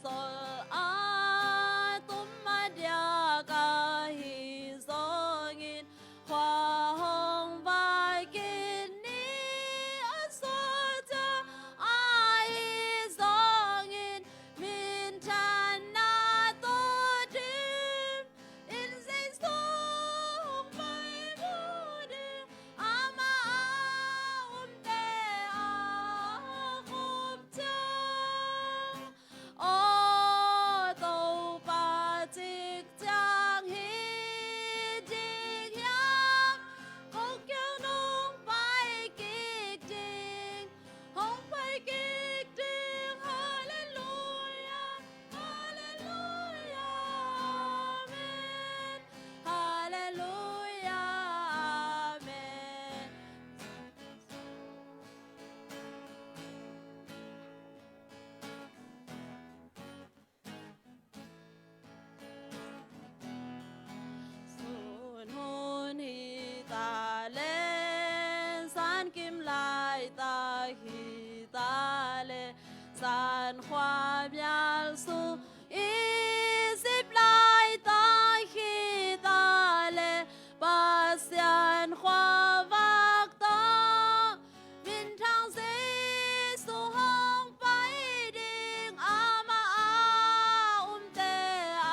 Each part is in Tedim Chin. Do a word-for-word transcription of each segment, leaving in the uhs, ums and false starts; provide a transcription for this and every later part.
Sawl a tum a diak ahi zongin, khua hong vai kik ni a suak ciang ahi zongin, minthanna tawh dim in Zeisu hong pai mu ding, amah a umte a khop ciang. Aw Topa, cik ciang hi ding hiam? Ko kiang nong pai kik ding, hong pai kik ding. Halleluia, halleluia, amen. Halleluia, amen. Sun hun hi ta leh, zan kim laitak hi ta leh, zan khua mial sung Egypt laitak hi ta leh, Pasian khua vak tawh minthang Zeisu hong pai ding, amah a umte a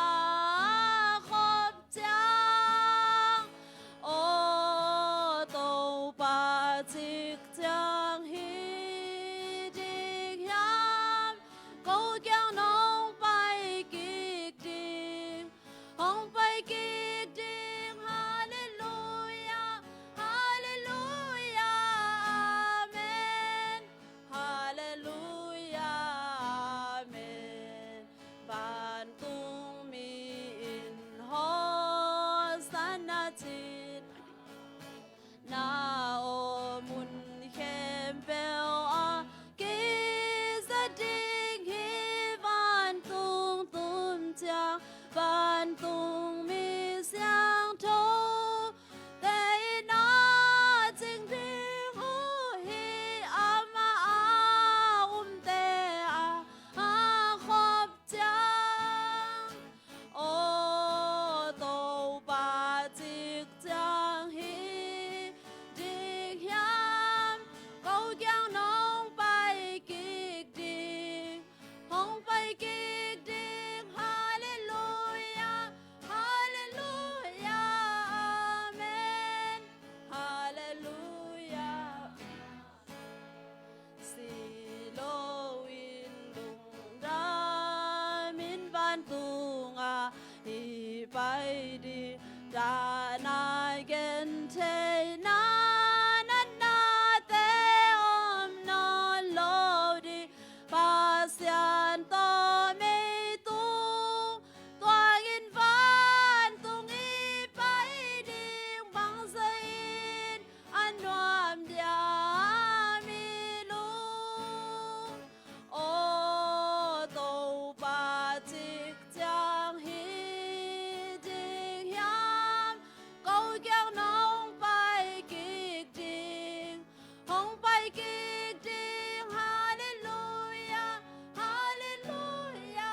khop ciang. Aw Topa, cik ciang hi ding hiam? Ko kiang nong pai kik ding, hong pai kik ding. Halleluia, halleluia, amen. Halleluia, amen. Vantung mi in Hosanna cih na om hun khempeuh ah kiza ding hi. Vantung tum ciang vantung mi siangtho te in a cing ding uh hi. Amah a umte a, a khop ciang. Aw Topa, cik ciang hi ding hiam? Ko kiang nong pai kik ding, hong pai kik ding. Halleluia, halleluia, amen. Halleluia. Si loin lungdam in vantung ah i pai ding, dahna gentheihna natnate om nawn lo ding. Pasian tawh mei tung tuang in vantung i pai ding, bangzah in a nuam diam i lung. Aw Topa, cik ciang hi ding hiam? Ko kiang nong pai kik ding, hong pai kik ding. Halleluia, halleluia,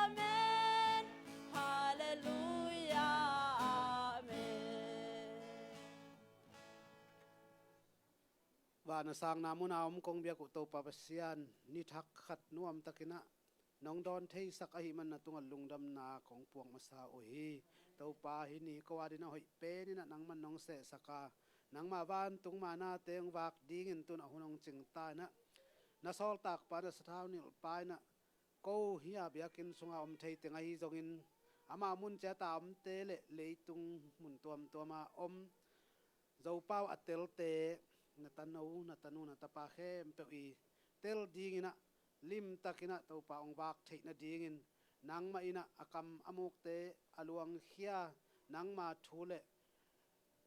amen. Halleluia, amen. Van a sangna mun a om kong biak uh Topa Pasian, ni thak khat nuamtakin ah nong dawn theisak ahih man, na tungah lungdamna kong puak masa uh hi. Topa, hih ni ko adingin a hoih penin ah nangman nong sehsak a, nangma vantung manna teng vak dingin tu-in ah hun hong cingta in ah, na sawltakpa, na sathau nilhpa in ah, ko hih a biakinn sunga om thei teng ahi zongin, ama mun ciat a omte le leitung mun tuamtuam a om Zopau a telte, na tano, na tanu, na tapa khempeuh i tel dingin ah, limtakin ah Topa hong vak theih nadingin, nangmah in ah a kam a mukte a luangkhia, nangma thu le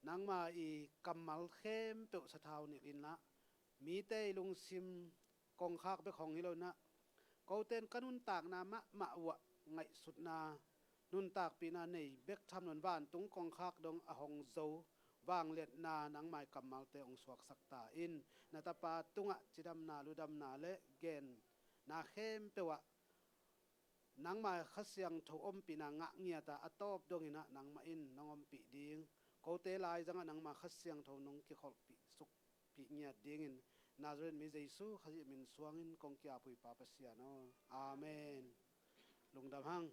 nangma i kammal khempeuh sathau nilh inla, mite i lungsim kongkhak bek hong hi lo in ah, kote in ka nuntakna mahmah uh ah ngaihsutna, nuntakpihna nei bek tham loin, vantung kongkhak dong a hong zo vangliatna nangma i kammalte hong suaksak ta in. Na tapa tungah cidamna, ludamna le genna khempeuh ah nangmah Kha Siangtho ompihna ngah ngiat a, a tawp dongin ah nangmah in nong ompih ding, kote laizangah nangmah Kha Siangtho nong kikholhpih sukpih ngiat dingin Nazareth mi Jesu Khazih min suangin kong ki-ap uh hi Pa Pasian aw. Amen. Lungdam hang.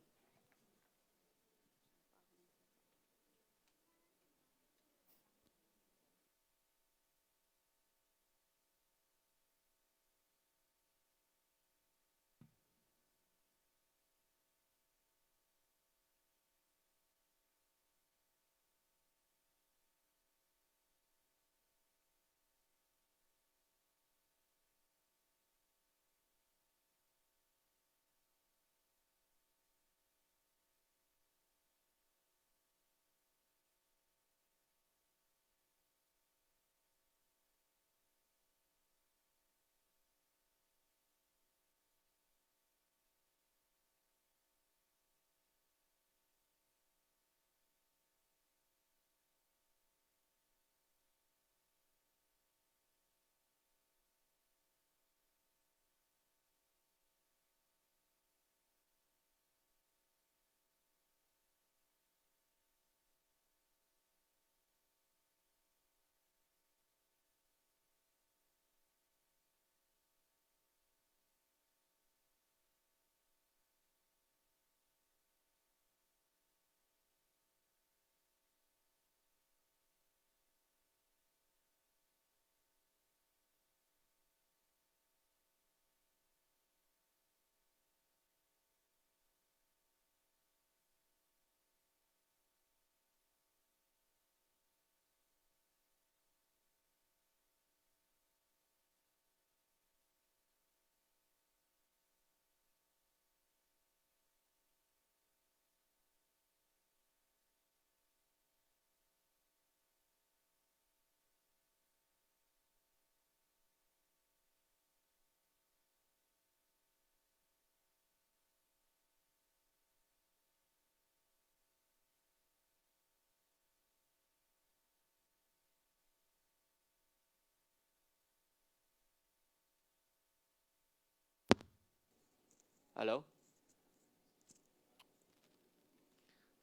Hello.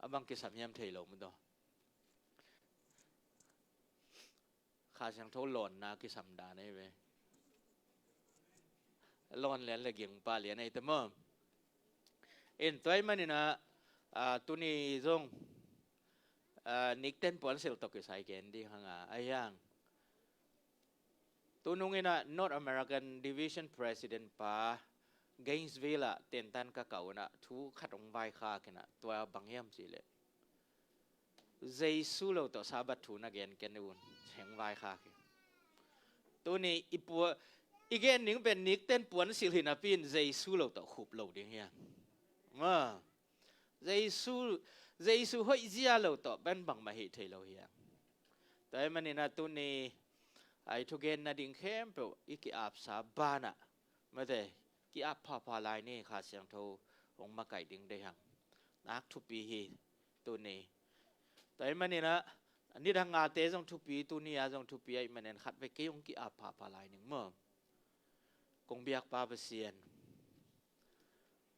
A bang kisam hiam thei lo maw taw. Kha Siangtho lawnna kisam dan ahi ve. Lawn lian le ging pah lian ahi ta maw. In tua ahih manin ah, ah, tuni zong, ah, nikten puansilh tawh kisai gen ding hang a, ahi hang. Tunung in ah North American Division President pa Gainesville ah tentan ka kah un ah thu khat hong vaikhak in ah, tua bang hiam cih leh, Jesu lo tawh Sabbath thu na gen ken un, hong vaikhak hi. Tuni i pua, i gen ding pen nikten puansilh hi napi in Jesu lo tawh khup lo ding hi hang. Ma, Jesu, Jesu hoih zia lo tawh pen bangmah hih thei lo hi hang. Tua ahih manin ah tuni a i thugen nading khempeuh i ki-apsa banah, mate, ki-ap phapha lai ni. Kha Siangtho hong makaih ding deih hang. Nak thupi hi tuni. Tua ahih manin ah nidang ngate zong thupi, tuni a zong thupi ahih manin khatvei kei hong ki-ap phapha lai ning maw. Kong biak Pa Pasian,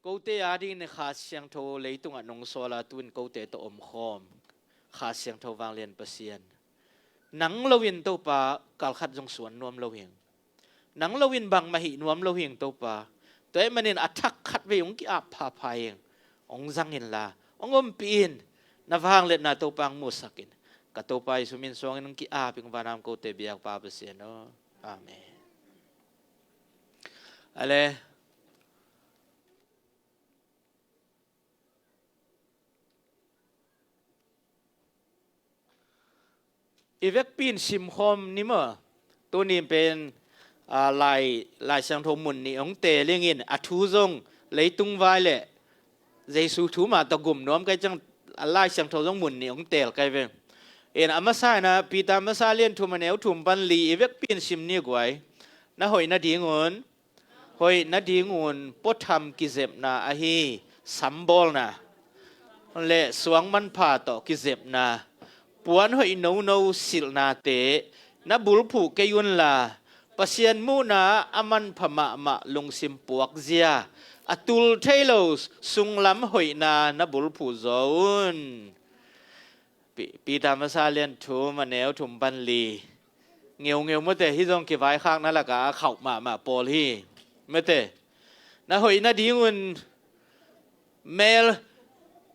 kote adingin Kha Siangtho leitungah nong sawl a, tu-in kote tawh omkhawm Kha Siangtho vanglian Pasian, nang lo-in Topa kalkhat zong suan nuam lo hing. Nang lo-in bangmah hih nuam lo hing Topa. Tua ahih manin a thak khatvei hong ki-ap phapha hing. Hong zang inla, hong ompih in. Na vangliatna Topa hong musak in. Ka Topa Jesu min suangin hong ki-ap ing, vanam kote biak Pa Pasian aw. Amen. Ale. I vekpi in simkhawm ni maw. Tuni pen, a, Lai, Lai Siangtho mun nih hong teel ing in, a thu zong leitung vai le Jesu thu mah tawh gum nuam kai ciang, a, Lai Siangtho zong mun nih hong teel kai ve. In a masa in ah Peter masa lian thum a neu thum pan li i vekpi in sim ni guai. Na hoih nadingun, hoih nadingun puatham kizepna ahi, sambawlna le suang manpha tawh kizepna, puan hoih nono silhnate na bulphuh kei unla, Pasian muhna a manpha mahmah lungsim puakzia, a tul thei lo sunglam hoihna na bulphuh zaw un. Pi- Peter masa lian thum a neu thum pan li. Ngeungeu mate, hi zong kivaikhakna lakah a khauh mahmah pawl hi. Mate, na hoih nadingun mel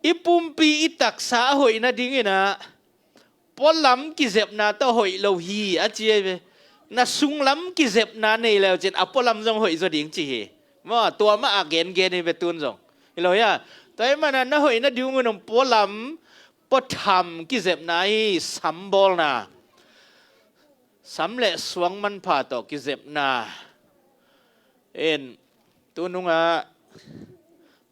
i pumpi i taksa a hoih nadingin ah pualam kizepna tawh hoih lo hi a ci ei ve. Na sunglam kizepna nei leu cin a pualam zong hoih zaw ding ci hi. Maw, tua mah a gengen hi ve tun zong. Hi lo hia? Tua ahih manin na hoih nadingun pualam, puatham kizepna hi, sambawlna, sam le suang manpha tawh kizepna. En, tunungah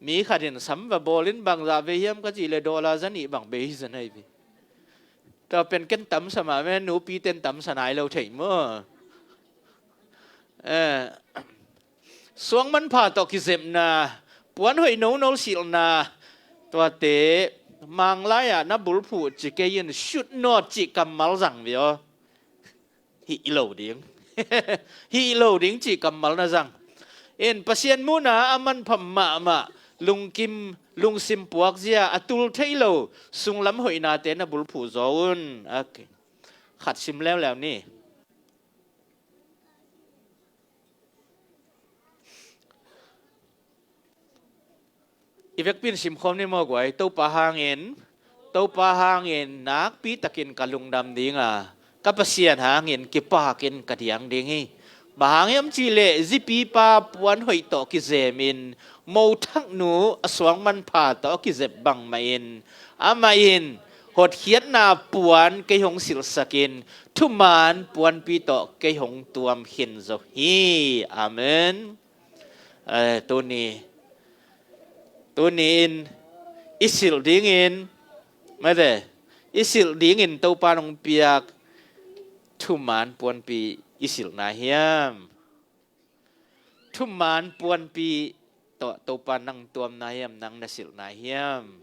mi khat in sam va bawlin bangzah vei hiam ka cih leh dollar zanih bang bei hi zen ahi ve. Tua pen ken tamsa mah, men nupi ten tamsa nai lo thei maw. Eh, suang manpha tawh kizepna, puan hoih nono silhna, tuate Manglai ah na bulphuh ci kei in, should not cih kammal zang ve aw. Hih lo ding. Hih lo ding cih kammal na zang. In Pasian muhna a manpha mahmah, lungkim, lungsim puakzia, a tul thei lo sunglam hoihnate na bulphuh zaw un. Okay. Khat sim leuleu ni. I vekpi in simkhawm ni maw guai. Topa hangin, Topa hangin nakpi takin ka lungdam ding a, ka Pasian hangin kipakin ka diang ding hi. Bang hang hiam cih leh zipipa puan hoih tawh kizemin, mothaknu a suang manpha tawh a kizep bangmah in, amah in hotkhiatna puan kei hong silhsakin, thuman puanpi tawh kei hong tuam khin zo hi. Amen. Eh, tuni, tuni in i silh dingin, mate, i silh dingin Topa nong piak thuman puanpi i silhna hiam? Thuman puanpi tawh Topa nang tuamna hiam, nang na silhna hiam?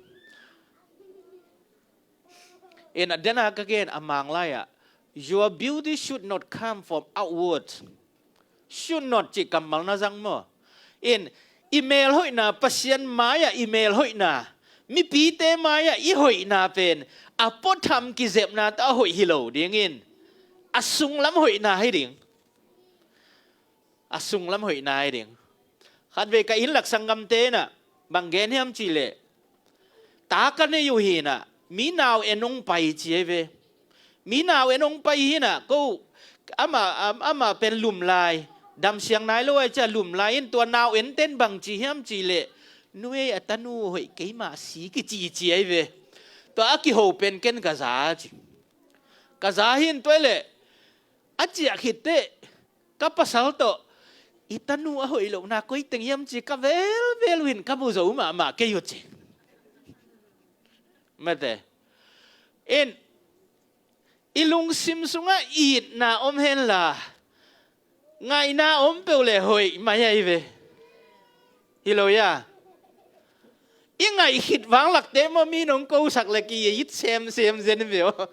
In a dena ka gen a Manglai ah, your beauty should not come from outward. Should not cih kammal na zang maw. In i mel hoihna, Pasian mai-ah i mel hoihna, mipite mai-ah i hoihna pen a puatham kizepna tawh a hoih hi lo dingin, a sunglam hoihna hi ding. A sunglam hoihna hi ding. Khatvei ka inn lak sanggamte in ah bang gen hiam cih leh, ta ka nei uh hi in ah, mi nau en hong pai ci ei ve. Mi nau en hong pai hi in ah, ko amah, am- amah pen lum lai, damsiang nai lo ai cia lum lai in, tua nau enten bang ci hiam cih leh, nu ei, a tanu hoih kei mah si kici ci ei ve. Tua a kiho pen ken ka za ci. Ka za hi in tua leh a ciah khit teh ka pasal tawh, i tanu a hoih lohna koi teng hiam ci ka velvel uh in ka mu zo mahmah kei uh ci. Mate. In i lungsim sungah itna om henla, ngaihna om peuh leh hoih mai ahi ve. Hi lo hia? I ngaih khit vanglakte maw, mi nong kosak leh ki-it semsem zen ve aw.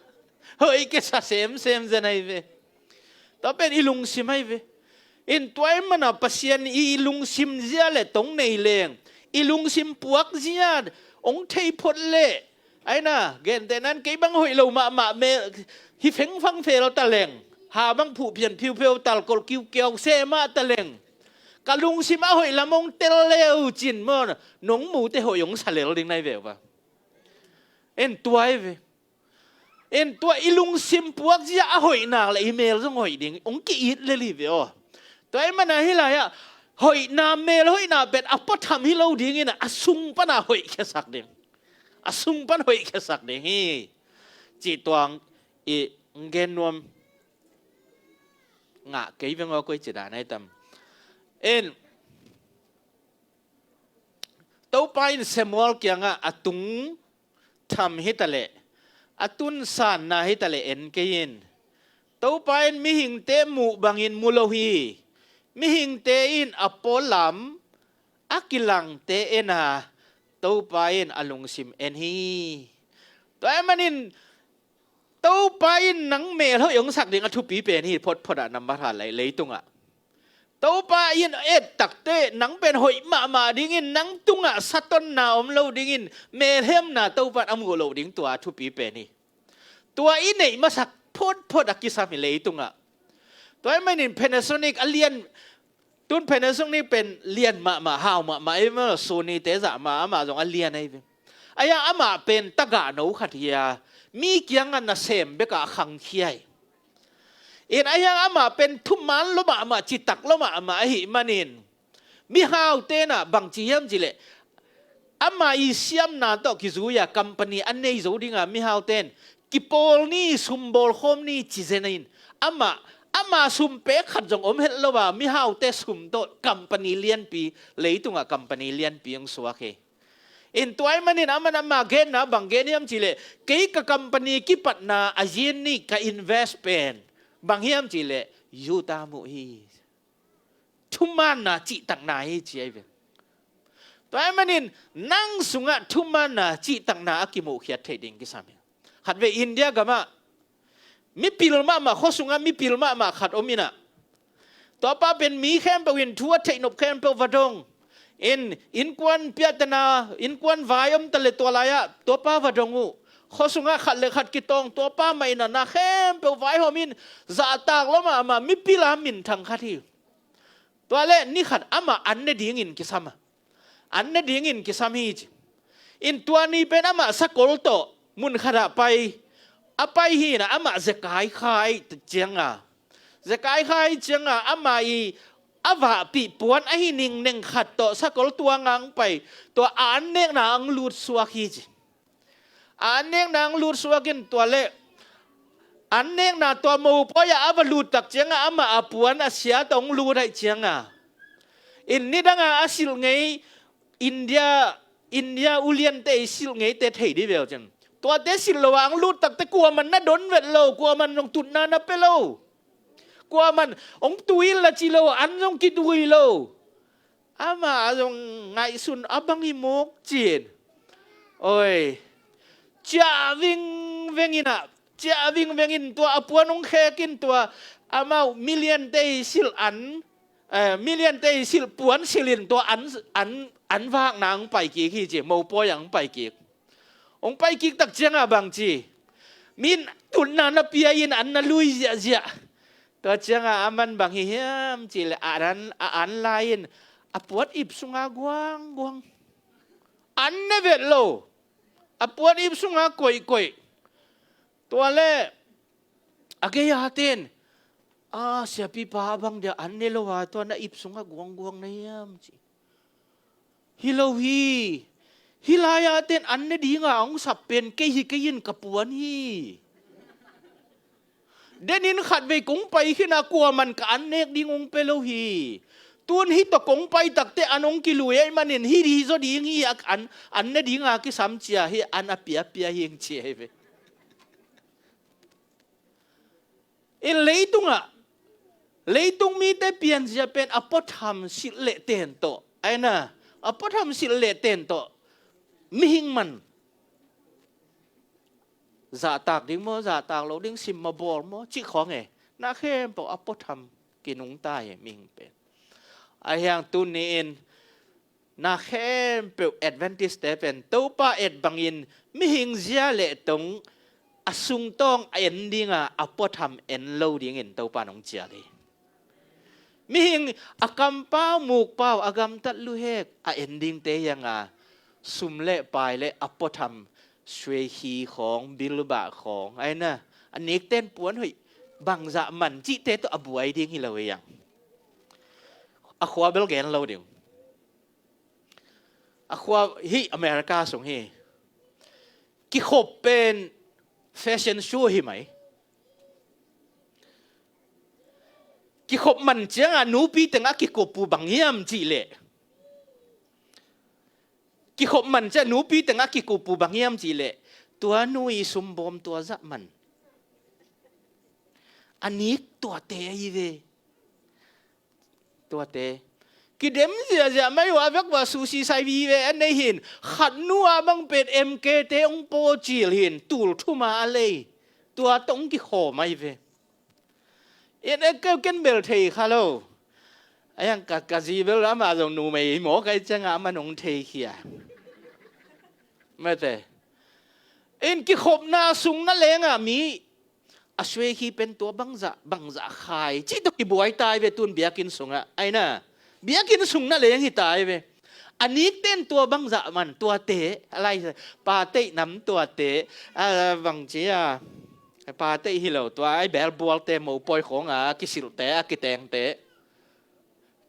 Hoih kisa semsem zen ahi ve. Tua pen i lungsim ahi ve. In tua ahih manin Pasian i lungsim zia leh tong nei leng, i lungsim puak zia hong thei phot leh, ai na, gentehna in kei bang hoih lo mahmah mel hi fengfang fel ta leng, ha bang phuh pian phiupheu, talkolh kiukiau se mah ta leng, ka lungsim a hoih lam hong tel leu cin maw, nong mute hoih hong sa lel ding na hi ve uh a. En tua ahi ve. En tua i lungsim puak zia a hoih nak leh i mel zong hoih ding, hong ki-it lel hi ve aw. Tua ahih manin hih lai-ah hoihna, mel hoihna pen a puatham hi lo dingin a sung pana hoih khiasak ding. A sung pan hoih khiasak ding hi. Cih tuang i gen nuam ngah kei veng aw, koi ci dan ai tam. En Topa in Samuel kiangah a tung tham hi ta leh, a tun sanna hi ta leh en kei in. Topa in mihingte muh bangin mu lo hi. Mihingte in a pualam a kilangte en a, Topa in a lungsim en hi. Tua ahih manin Topa in nang mel hoih hong sak ding a thupi pen hi photphot ah, nambat khat leh leitungah Topa in et takte nang pen hoih mahmah dingin, nang tungah satonna om lo dingin, melhemna Topa in a muh loh ding tua a thupi pen hi. Tua i neih masak photphot a kisam hi leitungah. Tua ahih manin Panasonic a lian, tun Panasonic pen lian mahmah, hau mahmah, ei maw, Sony te zah mah, amah zong a lian ahi ve. Ahi hang amah pen tagahno khat hi a, mi kiangah nasem bekah a khangkhia hi. In ahi hang amah pen thuman lua mahmah, citak lua mahmah ahih manin, mihaute in ah bangci hiam cih leh, ama i siamna tawh kizui a company a nei zo dingah mihaute in kipawl ni, sum bawlkhawm ni ci zen in, amah, ama sum pek khat zong om het lo a, mihaute sum tawh company lianpi, leitungah company lianpi hong suak hi. In tua ahih manin aman ama genna bang gen hiam cih leh, kei ka company kipatna a zin ni ka invest pen bang hiam cih leh, Utah muh hi. Thumanna cihtakna hi ci ahi ve. Tua ahih manin nang sungah thumanna cihtakna a kimuhkhiat theih ding kisam hi. Khatvei India gamah mipil mahmah, khua sungah mipil mahmah khat om in ah, tuapa pen mi khempeuh in thu a theihnop khempeuh va dong in, innkuan piahtana, innkuan vai om ta leh tua lai-ah tuapa va dong uh. Khua sungah khat le khat kitawng, tuapa mah in ah na khempeuh vaihawm in, zahtak lua mahmah, mipil a minthang khat hi. Tua leh ni khat amah an ne dingin kisam a, an ne dingin kisam hi ci. In tua ni pen amah sakol tawh mun khatah pai, a pai hi in ah, amah zekai khai cianga, zekai khai cianga ama i a vahpih puan ahi ningneng khat tawh sakol tuang ah hong pai, tua a an nekna hong lut suak hi ci. A an nekna hong lut suak in, tua leh an nekna tua mopawi ah a va lut tak ciangah amah a puan a sia tawh hong lut ahih ciangah, in nidangah a silh ngei India, India uliante i silh ngeite thei dih ve uh cin. Tuate silh lo a hong lut takte kuaman na don vet lo, kuaman zong tutna na pia lo. Kuaman hong tuil na ci lo, an zong kituil lo. Amah zong ngaihsun a bang hi mawk cin. Oi, ciah vingveng in ah, ciah vingveng in tua a puan hong khek in, tua amau million te i silh an, eh, million te i silh puan silh in tua an, an, an vakna hong pai kik hi ci, mopawi ah hong pai kik. Hong pai kik tak ciangah bang ci, min tutna na pia in an na lui ziahziah. Tua ciangah aman bang hi hiam cih leh, a an, a an lai in a puat ip sungah guangguang. An ne vet lo. A puat ip sungah koihkoih. Tua leh a gei-a ten, a siapipa, a bang dia an ne lo a, tua na ip sungah guangguang na hiam ci. Hi lo hi. Hih lai-ah ten an ne dinga hong sap pen kei hi kei in, ka puan hi. Denin khatvei kong pai khin a, kuaman ka an nek ding hong pia lo hi. Tun hih tawh kong pai takte an hong kilui ahih manin hih hi zaw ding hi, a an, an ne dinga kisam cia hi, an a piapia hi ing ci ahi ve. In leitungah, leitung mite pianzia pen a puatham silh leh ten tawh, aina, a puatham silh leh ten tawh mihing man, zahtak ding maw, zahtak lo ding, sim maw, bawl maw, cih khawng e, na khempeuh a puatham kinungta hi mihing pen. Ahi hang tuni-in na khempeuh Adventist-te pen Topa et bangin mihing zia leh tong a sungtawng a en dinga a puatham en lo dingin Topa in hong cial hi. Mihing a kampau, mukpau, a gamtat luhek a en dingte hi hang a, sum leh pai leh a puatham, sueikhi khawng, bilbah khawng, aina, a nikten puan hoih bangzah man cihte tawh a buai ding hi lo hi hang. A khua bel gen lo ding. A khua hih America sung hi. Kikhop pen fashion show hi mai. Kikhop man ciangah nupi tengah kikup uh bang hiam cih leh, kikhop man ciangah nupi tengah kikup uh bang hiam cih leh, tua nu i sumbawm tua zah man. A nik tuate ahi ve. Tuate kidem ziahziah mai uh a, a vek uh a susi sai vive a nei hi in, khat nu a bang pen M K te hong pawcil hi in, tul thum a a lei. Tua tawh hong kikhawm ahi ve. En ek keu, ken bel thei kha lo. A hiang ka, ka zi bel amah zong numei maw, kai ciangah amah nong theikhia. Mate. In kikhopna sung na lengah mi a suai khi pen tua bangzah, bangzah khai cih tawh kibuai tai ve tun biakinn sungah. Aina, biakinn sung na leng hi tai ve. A nikten tua bangzah man tuate, a lai, pateih nam tuate, a bangci a, pateih hi lo tua, ai belbualte, mopawi khawng a kisilhte, a kitengte.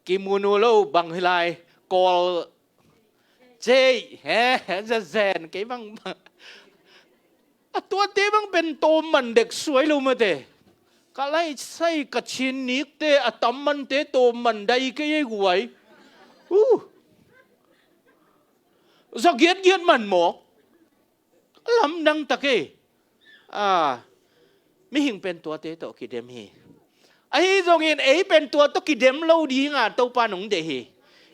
Kimu nu lo bang hi lai, kawl ceih, he, zazen, kei bang. A tuate bang pen tawm man dek suai lo mate. Ka lai sai ka chin nikte a tam mante tawm man dai kei ei guai. Uh. Za giatgiat man maw? Lamdang tak ei. A, mihing pen tuate tawh kidem hi. Ahi zongin ei pen tua tawh kidem lo dinga Topa nong deih hi.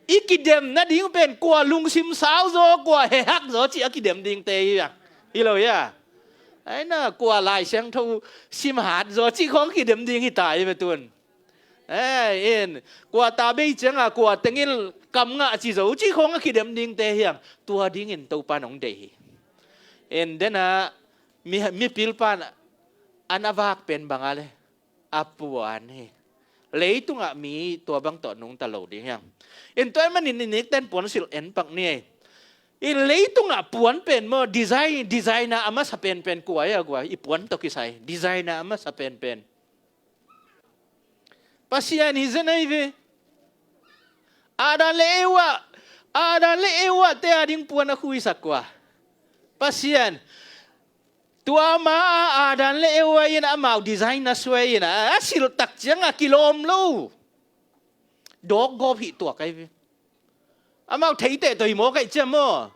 I kidem nading pen kua lungsim sau zaw, kua hehak zaw cih a kidem dingte hi a. Hi lo hi a. Aina, kua Lai Siangtho simhat zaw cih khawng kidem ding hi ta hi ve tun. Eh, in, kua ta bei cianga kua tengin kam ngah ci zo cih khawng a kidem dingte hiang. Tua dingin Topa nong deih hi. In, dena mi, mipil pan an a vak pen banga le a puan hi. Leitungah mi tua bang tawh nungta lo ding hiang. In tua manin i nikten puan silh en pak ni ei. In leitungah puan pen maw, design, designer a masa penpen kua hi a kua, i puan tawh kisai. Designer a masa penpen Pasian hi zen ei ve. Adam le Eva, Adam le Eva te a ding puan a khuisak kua? Pasian. Tua ma a Adam le Eva in amau design na suai in a, a silh tak cianga kilawm lo. Dawk gawp hih tuak ei ve. Amau theite tawh hi maw kai cia maw?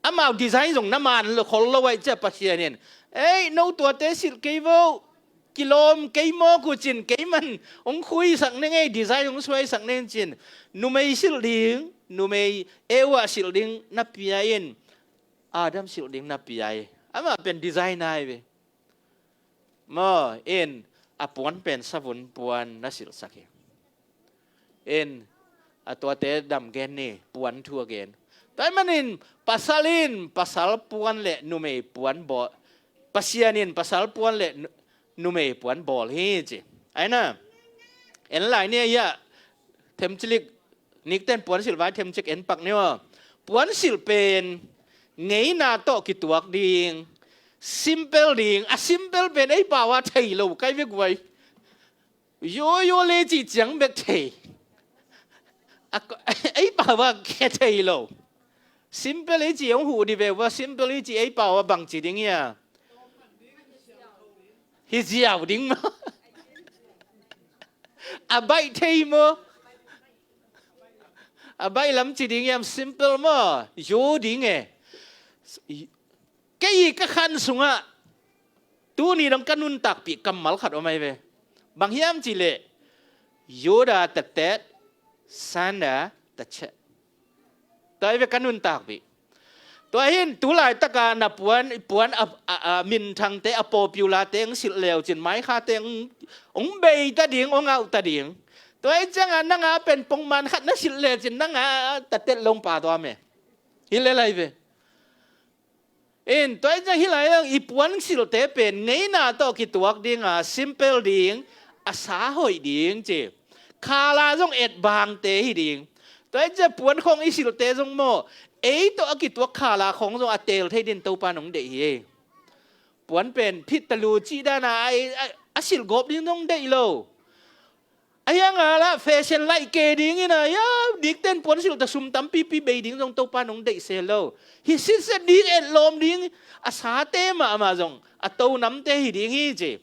Amau design zong na man lo khol lo ai cia Pasian in. Ei, no tuate silh kei vo. Kilawm kei maw kucin kei man. Hong khuisak neng ei, design hong suaisak neng cin. Numei silh ding, numei Eva silh ding na pia in. Adam silh ding na pia ei. Amah pen design ai ve. Maw, in, a puan pen savun puan na silhsak hi. In, a tuate dam gen ni, puan thu a gen. Tua manin, pasal in, pasal puan le numei puan bawl. Pasian in, pasal puan le nu-, numei puan bawl hi ci. Aina, en lai ni a, themcilik, nikten puan silh vai themcik en pak ni aw. Puan silh pen, ngeina tawh kituak ding, simple ding, a simple pen ei pau a thei lo, kai vek vai. Yo, yo le cih ciang bek thei. A ko-, ei pau a khe thei lo. Simple i cih hong huh di ve ua, simple i cih ei pau a bang ci ding ia. Hi ziau ding maw? A baih thei maw? A baih lam ci ding iam simple maw? Yo ding e. Kei ka khan sungah tuni dong ka nuntakpih kammal khat om ai ve. Bang hiam cih leh Yuda tetet, Sanda tachet. Tua ai ve ka nuntakpih. Tua hin tu laitaka na puan, puan a, a, a minthangte, a popular te ang silh leu cin mai kha te ang, ang bei ta ding, ang au ta ding. Tua ai cianga nanga pen pongman khat na silh leu cin nanga tatet long pa tua me. Hi le lai ve. In, tua in ciang hi lai ang i puan silhte pen ngeina tawh kituak dinga, simple ding, a sa hoih ding ci. Khala zong et bangte hi ding. Tua in ciang puan khawng i silhte zong maw, ei tawh a kituak khala khawng zong a teel thei din Topa nong deih hi ei. Puan pen phit talu cih dana a, a, a silh gawp ding zong deih lo. A hianga lah fashion laih ke dingin a, ia, dikten puan silh ta sum tampipi bei ding zong Topa nong deih se lo. Hi sitset ding, etlawm ding, a sate mahmah zong a to namte hi ding hi ci.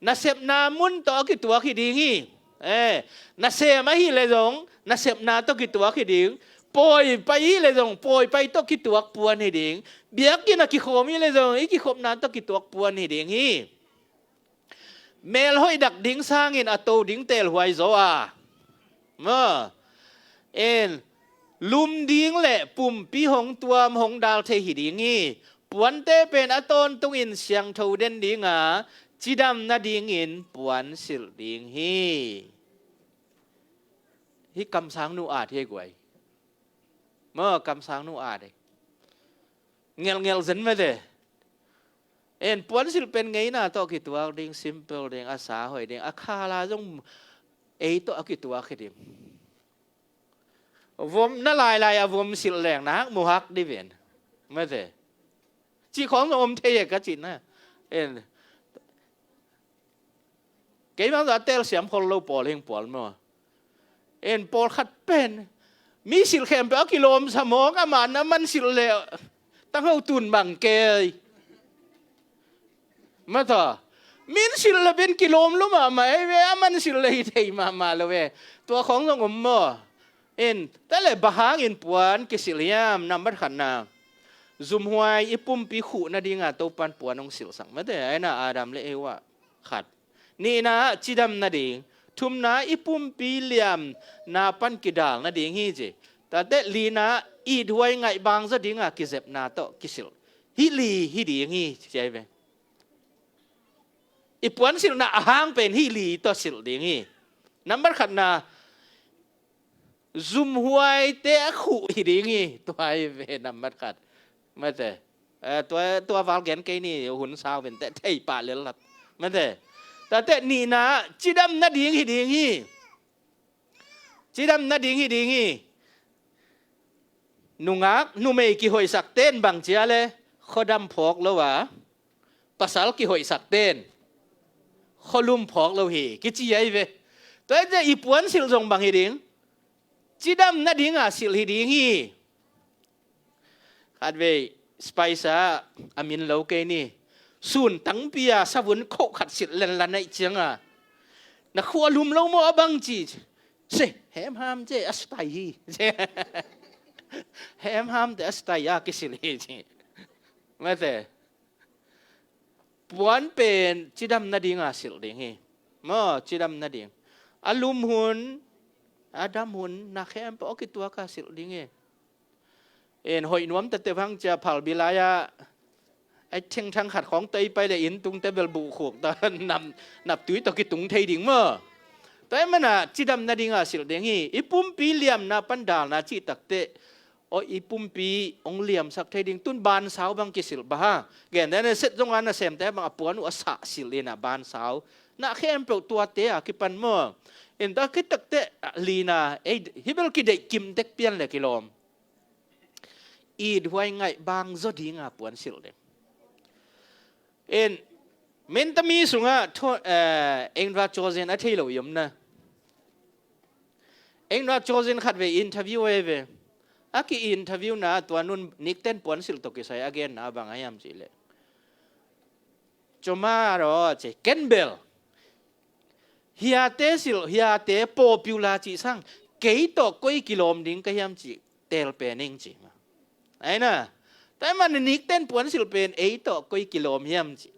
Nasepna mun tawh a kituak hi ding hi. Eh, nasem ahi le zong nasepna tawh kituak hi ding. Pawipai hi le zong pawipai tawh kituak puan hi ding. Biakinn a kikhawm hi le zong i kikhopna tawh kituak puan hi ding hi. Melhoih dak ding sangin a to ding teelhuai zaw a. Ma. En, lum ding le pumpi hong tuam hong dal thei hi ding hi. Puante pen a tawntungin siangtho den dinga, cidam nadingin puan silh ding hi. Hih kamsangnu at hi guai. Maw, kamsangnu at hi. Ngelhngelh zen mate. En, puansilh pen ngeina tawh kituak ding, simple ding, a sa hoih ding, a khala zong ei tawh a kituak hi ding. Vom na lailai a vom silh leng nak muhak di ven. Mate. Ci khong zong om thei e ka cihna. En. Kei bang zong a telsiam khol lo pawl hing pawl maw. En, pawlkhat pen mi silh khempeuh a kilawm sa mawk, a man a man silh le tangho tun bang kei. Mata min silh le pen kilawm lo mahmah ei ve, a man silh le hi thei mahmah lo ve. Tua khong zong om maw. En, tua le bang hangin puan kisilh hiam? Nambat khatna, zumhuai i pumpi khuh nadinga Topan puan hong silhsak mate. Aina Adam le Eva khat. Nihna ah cidam nading. Thumna i pumpi liamna pan kidal nading hi ci. Tate lina ah ithuai ngaih bang zaw dinga kizepna tawh kisilh. Hih li hi ding hi ci ai ve. I puan silhna a hang pen hih li tawh silh ding hi. Nambat khatna, zumhuaite a khuh hi ding hi. Tua hi ve nambat khat. Mate. Eh, tua, tua val gen kei ni, hun sau vente thei pah lel lat. Mate. Tate nihna cidam nading hi ding hi. Cidam nading hi ding hi. Nungak numei kihoihsak ten bang cia le khuadam phawk lo a, pasal kihoihsak ten khualum phawk lo hi kici ai ve. Tua hi te i puan silh zong bang hi ding? Cidam nadinga silh hi ding hi. Khatvei Spice ah a min lo kei ni. Sun tangpi a savun khoh khat silh lenlan aih cianga na khualum lo maw a bang ci. Se hemham ce a stai hi. Hemham te a stai a kisilh hi ci. Mate. Puan pen cidam nadinga silh ding hi. Maw, cidam nading. A lum hun, a dam hun, na khempeuh a kituaka silh ding hi. En, hoih nuam tete vang cia phalbi lai-a ai thengthang khat khawng tei pai le inn tungte bel buhkhuk ta nap, naptui tawh kitung thei ding maw. Tua ahih mana cidam nadinga silh ding hi. I pumpi liamna pan dalna cih takteh, aw, i pumpi hong liamsak thei ding tun bansau bang kisilh bang ha. Gentehna set zonga nasemte bang a puan uh a sah silh ina bansau na khempeuh tuate a kipan maw. Enta khit takteh lina ei hibel kideih kimtek pian le kilawm. Ithuai ngaih bang zaw dinga puan silh ding. En, Mentami sungah Ingvar Josin a thei lo i omna. Ingvar Josin khatvei interview ei ve. A ki interview na tua nun nikten puan silh tawh kisai a genna bang a hiam cihleh, Coma raw ce ken bel hiate silh, hiate popular cih sang kei tawh koi kilawm ding ka hiam cih tel pen ing ci. Aina taimah na nikten puan silh pen ei tawh koi kilawm hiam ci.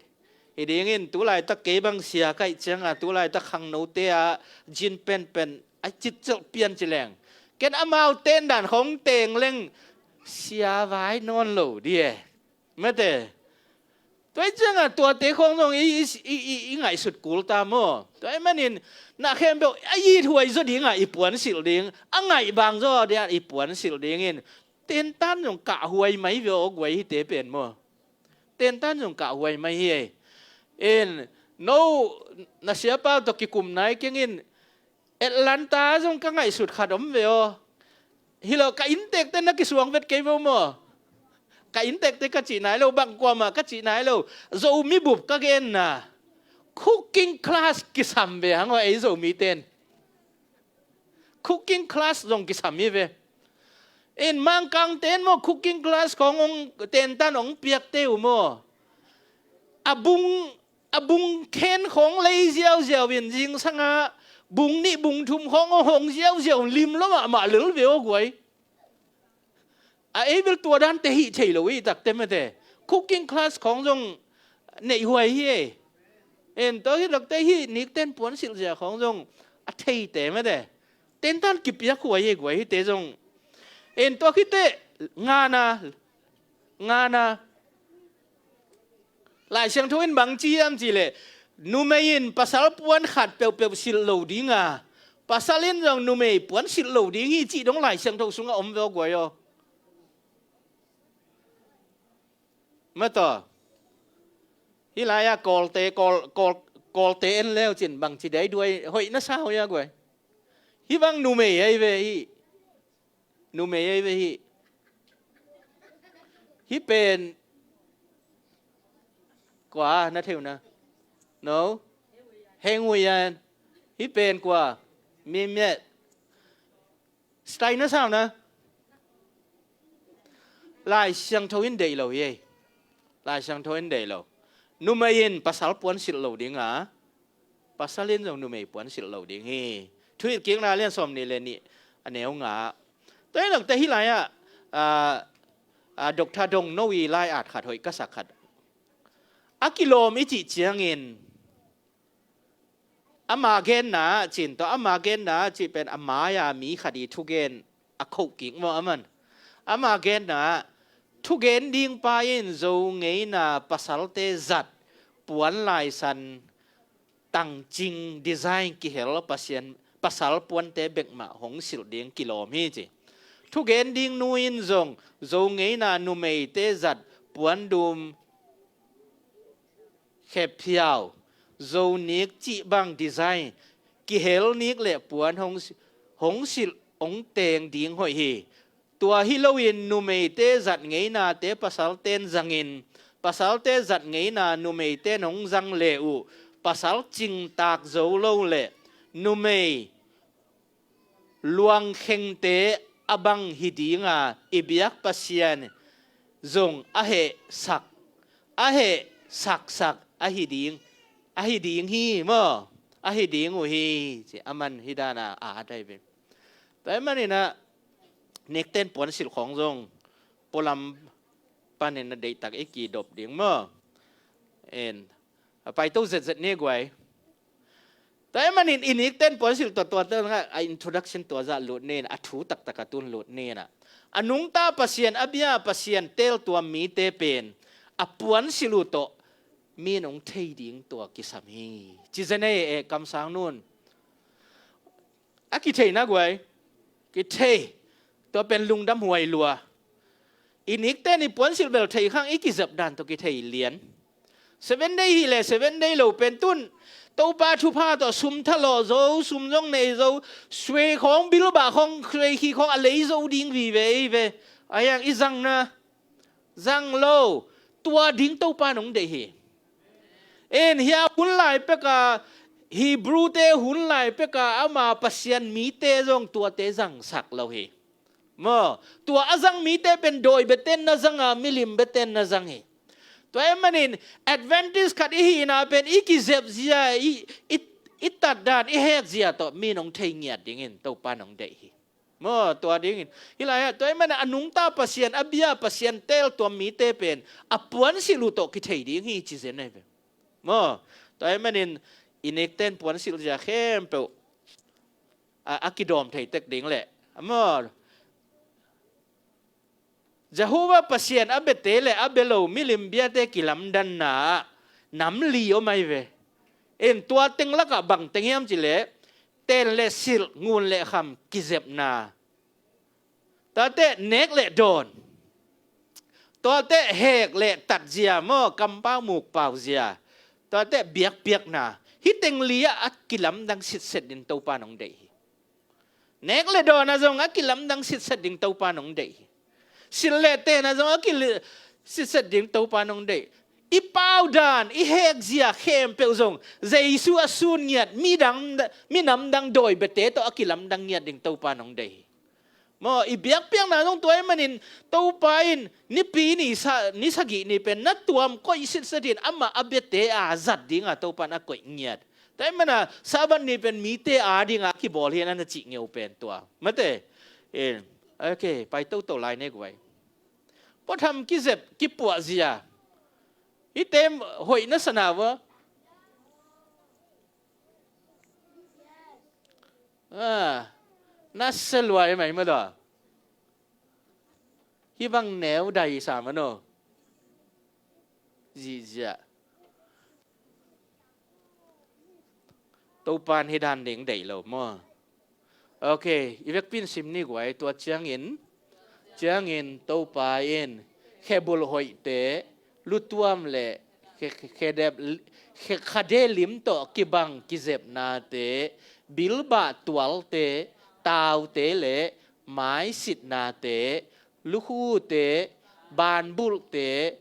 Hi dingin tulaitak kei bang sia kaih cianga tulaitak khangnote a jin penpen a citcelh pian ci leng, ken amau tendan khong teng leng sia vai nawn lo di e. Mate. Tua i cianga tuate khong zong i, i, i, i, i ngaihsut kul ta maw. Tua i manin na khempeuh a ithuai zaw dinga i puan silh ding, a ngaih bang zaw dinga i puan silh dingin tentan zong kahhuai mai ve aw guai hite pen maw. Tentan zong kahhuai mai hi ei. En, no na siapa tawh kikum nai kengin Atlanta zong ka ngaihsut khat om ve aw. Hi lo ka inntekte na kisuang vet kei vo maw. Ka inntekte ka cih nai lo, bang kuamah ka cih nai lo. Zomi bup ka genna cooking class kisam ve hang aw ei Zomiten. Cooking class zong kisam hi ve. In Mangkangten maw cooking class khong hong tentan hong piakte uh maw. A bung a bung khen khong lei ziauziau in zingsanga bung nih bung thum khong hong ziauziau lim lo mahmah lel ve aw guai. A ei bel tua dante hih thei lo i takte mate. Cooking class khong zong neihhuai hi ei. En tua hi takte hih nikten puan silh zia khong zong a theite mate. Tentan kipiak huai ei guai hite zong. En tua khite ngana ngana Lai Siangtho in bang ci hiam cihleh numei in pasal puan khat peuhpeuh silh lo dinga Pasal in zong numei puansilh lo ding hi cih dong Lai Siangtho sungah om ve aw guai aw. Mataw. Hih lai-ah Kawlte, Kawl, Kawl, Kawlte en leu cin bangci dei duai hoih na sa hoih a guai. Hih bang numei ahi ve hih. Numei ahi ve hih. Hih pen kua na thei uh na? No. Heng Huai Yan. Hih pen kua? Mei Myat. Style na sa uh na? Lai Siangtho in deih lo hi ei. Lai Siangtho in deih lo. Numei in pasal puansilh lo ding a, pasal in zong numei puansilh lo ding hi. Thuhilhkikna lian sawmnih le nih, a neu nga. Tua hi lo teh hih lai-ah, ah, ah, Doctor Dong No i lai-at khat hoih ka sak khat. A kilawm i cih ciangin, ama genna ah cin tawh, ama genna ah cih pen a mai-a mi khat i thugen a khoh kik maw aman. Ama genna ah, thugen dingpa in Zo ngeina pasalte zat puan laisan tangcing design kihel Pasian, pasal puante bekmah hong silh ding kilawm hi ci. Thugen ding nu in zong Zo ngeina numeite zat puandum, khephiau, Zo nik cih bang design, kihel nik le puan hong, hong silh hong teng ding hoih hi. Tua hi loin numeite zat ngeinate pasalten zangin, pasalte zat ngeina numeiten hong zang le uh, pasal cingtak zo lo le numei luangkhengte a bang hi dinga, i biak Pasian zong a hehsak, a hehsaksak ahi ding, ahi ding hi maw? Ahi ding uh hi ci, aman hi dana a at ahi ve. Tua ahih manin ah nikten puansilh khawng zong pualam panin a deihtak i kidop ding maw? En, a paito zetzet ni guai. Tua ahih manin i nikten puansilh tua, tua, tua, a introduction tua zah lut ni in, a thu taktak a tun lut ni in ah, a nungta Pasian, a bia Pasian teeltuam mite pen a puansilh uh tawh mi in hong thei ding tua kisam hi. Ci zen ei, eh, kamsang nun. A kithei na guai. Kithei. Tua pen lungdam huai lua. I nikten i puansilh bel thei khang, i kizep dan tawh kithei lian. Seven day hi le seven day lo pen tun Topa thupha tawh sum thalawh zo, sum zong nei zo, suai khawng, bilbah khawng, suai khi khawng a lei zo ding vive ei ve. A yang i zangna zang lo, tua ding Topa nong deih hi. En hia hun lai peka, Hebrew-te hun lai peka ama Pasian mite zong tuate zangsak lo hi. Maw, tua a zang mite pen dawi biaten na zanga, milim biaten na zang hi. Tua ahih manin Adventist khat i hihna pen i kizep zia, i, i, i tat dan, i hek zia tawh mi nong thei ngiat dingin Topa nong deih hi. Maw, tua dingin. Hih lai-ah, tua ahih manin a nungta Pasian, a bia Pasian teeltuam mite pen a puansilh uh tawh kithei ding hi ci zen ahi ve. Maw, tua ahih manin i nikten puansilh zia khempeuh a, a kidawm thei tek ding leh. Maw, Jehovah Pasian a biate le a bia lo milim biate kilamdanna ah nam li om ahi ve. En tua teng lakah bang teng hiam cih leh, ten le silh, ngun le kham kizepna. Tuate nek le dawn. Tuate hek le tatzia maw, kampau mukpau zia. Tuate biakpiakna. Hih teng li ah a kilamdang sitset ding Topa nong deih hi. Nek le dawn ah zong a kilamdang sitset ding Topa nong deih hi. Silh le ten ah zong a kil-, sitset ding Topa nong deih. I pau dan, i hek zia khempeuh zong Jesu a sun ngiat, midang, minam dang dawi biate tawh a kilamdang ngiat ding Topa nong deih hi. Maw, i biakpiakna zong tua ahih manin Topa in nipi ni sa, ni sagih ni pen na tuam koih sitset in amah a biate a zat dinga Topa in a koih ngiat. Tua ahih mana Sabbath ni pen mite a dinga kibawl hi a na cih ngeu pen tua. Mate. Eh, ok, pai toto lai ne guai. Puatham kizep, kipuah zia. Hihte hoih na sa na vua. Ah, na se luai mai ma daw. Hih bang neu dai sa ma no. Zihziah. Topan hih dan ding deih lo maw. Ok, i vekpi in sim ni guai. Tua ciangin, ciangin Topa in khe bulh hoihte, lutuam le khe, khe, khe dep, khe, khade lim tawh kibang kizepnate, bilbah tualte, taute le maisitnate, lukhute, banbulhte,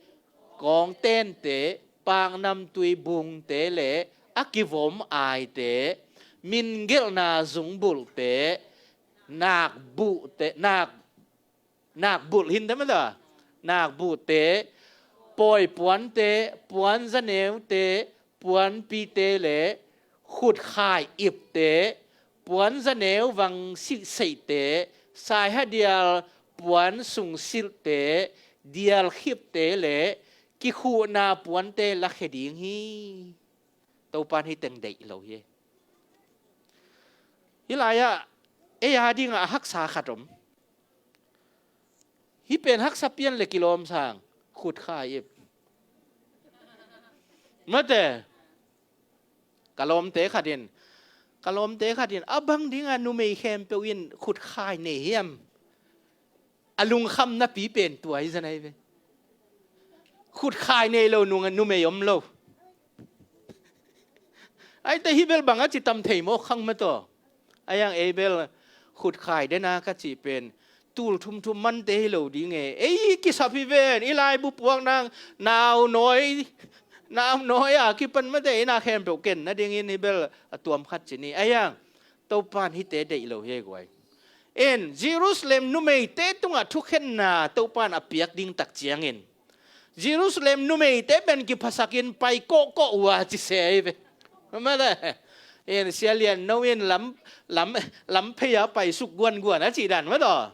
kawngtente, paknamtui bungte le a kivom aite, mingelhna zungbulhte, nakbuhte, nak, nakbulh hinte mata, nakbuhte, pawipuante, puanzaneute, puanpite le khutkhai ipte, puanzaneu vang sihseihte, saihadial puan sungsilhte, dialkhipte le kikhuhna puante lakhia ding hi. Topan hih teng deih lo hi. Hih lai-ah ei a dingah a haksa khat om. Hih pen haksa pian le kilawm sang, khutkhai ip. Mate, ka lawmte khat in, ka lawmte khat in, a bang dingah numei khempeuh in khutkhai nei hiam? A lungkhamnapi pen tua hi zanai ve. Khutkhai nei lo nung, numei om lo. Aite hih bel bang a ci tam thei mawk khang mataw. Aiang ei bel khutkhai dena ka cih pen tul thumthum mante hi lo ding e. Ei kisap hi ven, i laibu puak nang, nau nawi, nau nawi a kipan mate, i na khempeuh ken nadingin hi bel a tuam khat ci ni. Aiang, Topan hihte deih lo hi ei guai. En, Jerusalem numeite tungah thukhenna Topan a piak ding tak ciangin, Jerusalem numeite pen kiphasakin pai kawhkawh uh a ci se ei ve. Mate, en, Sia Lian No in lam, lam, lamphei a pai suk guanguan a cih dan mataw.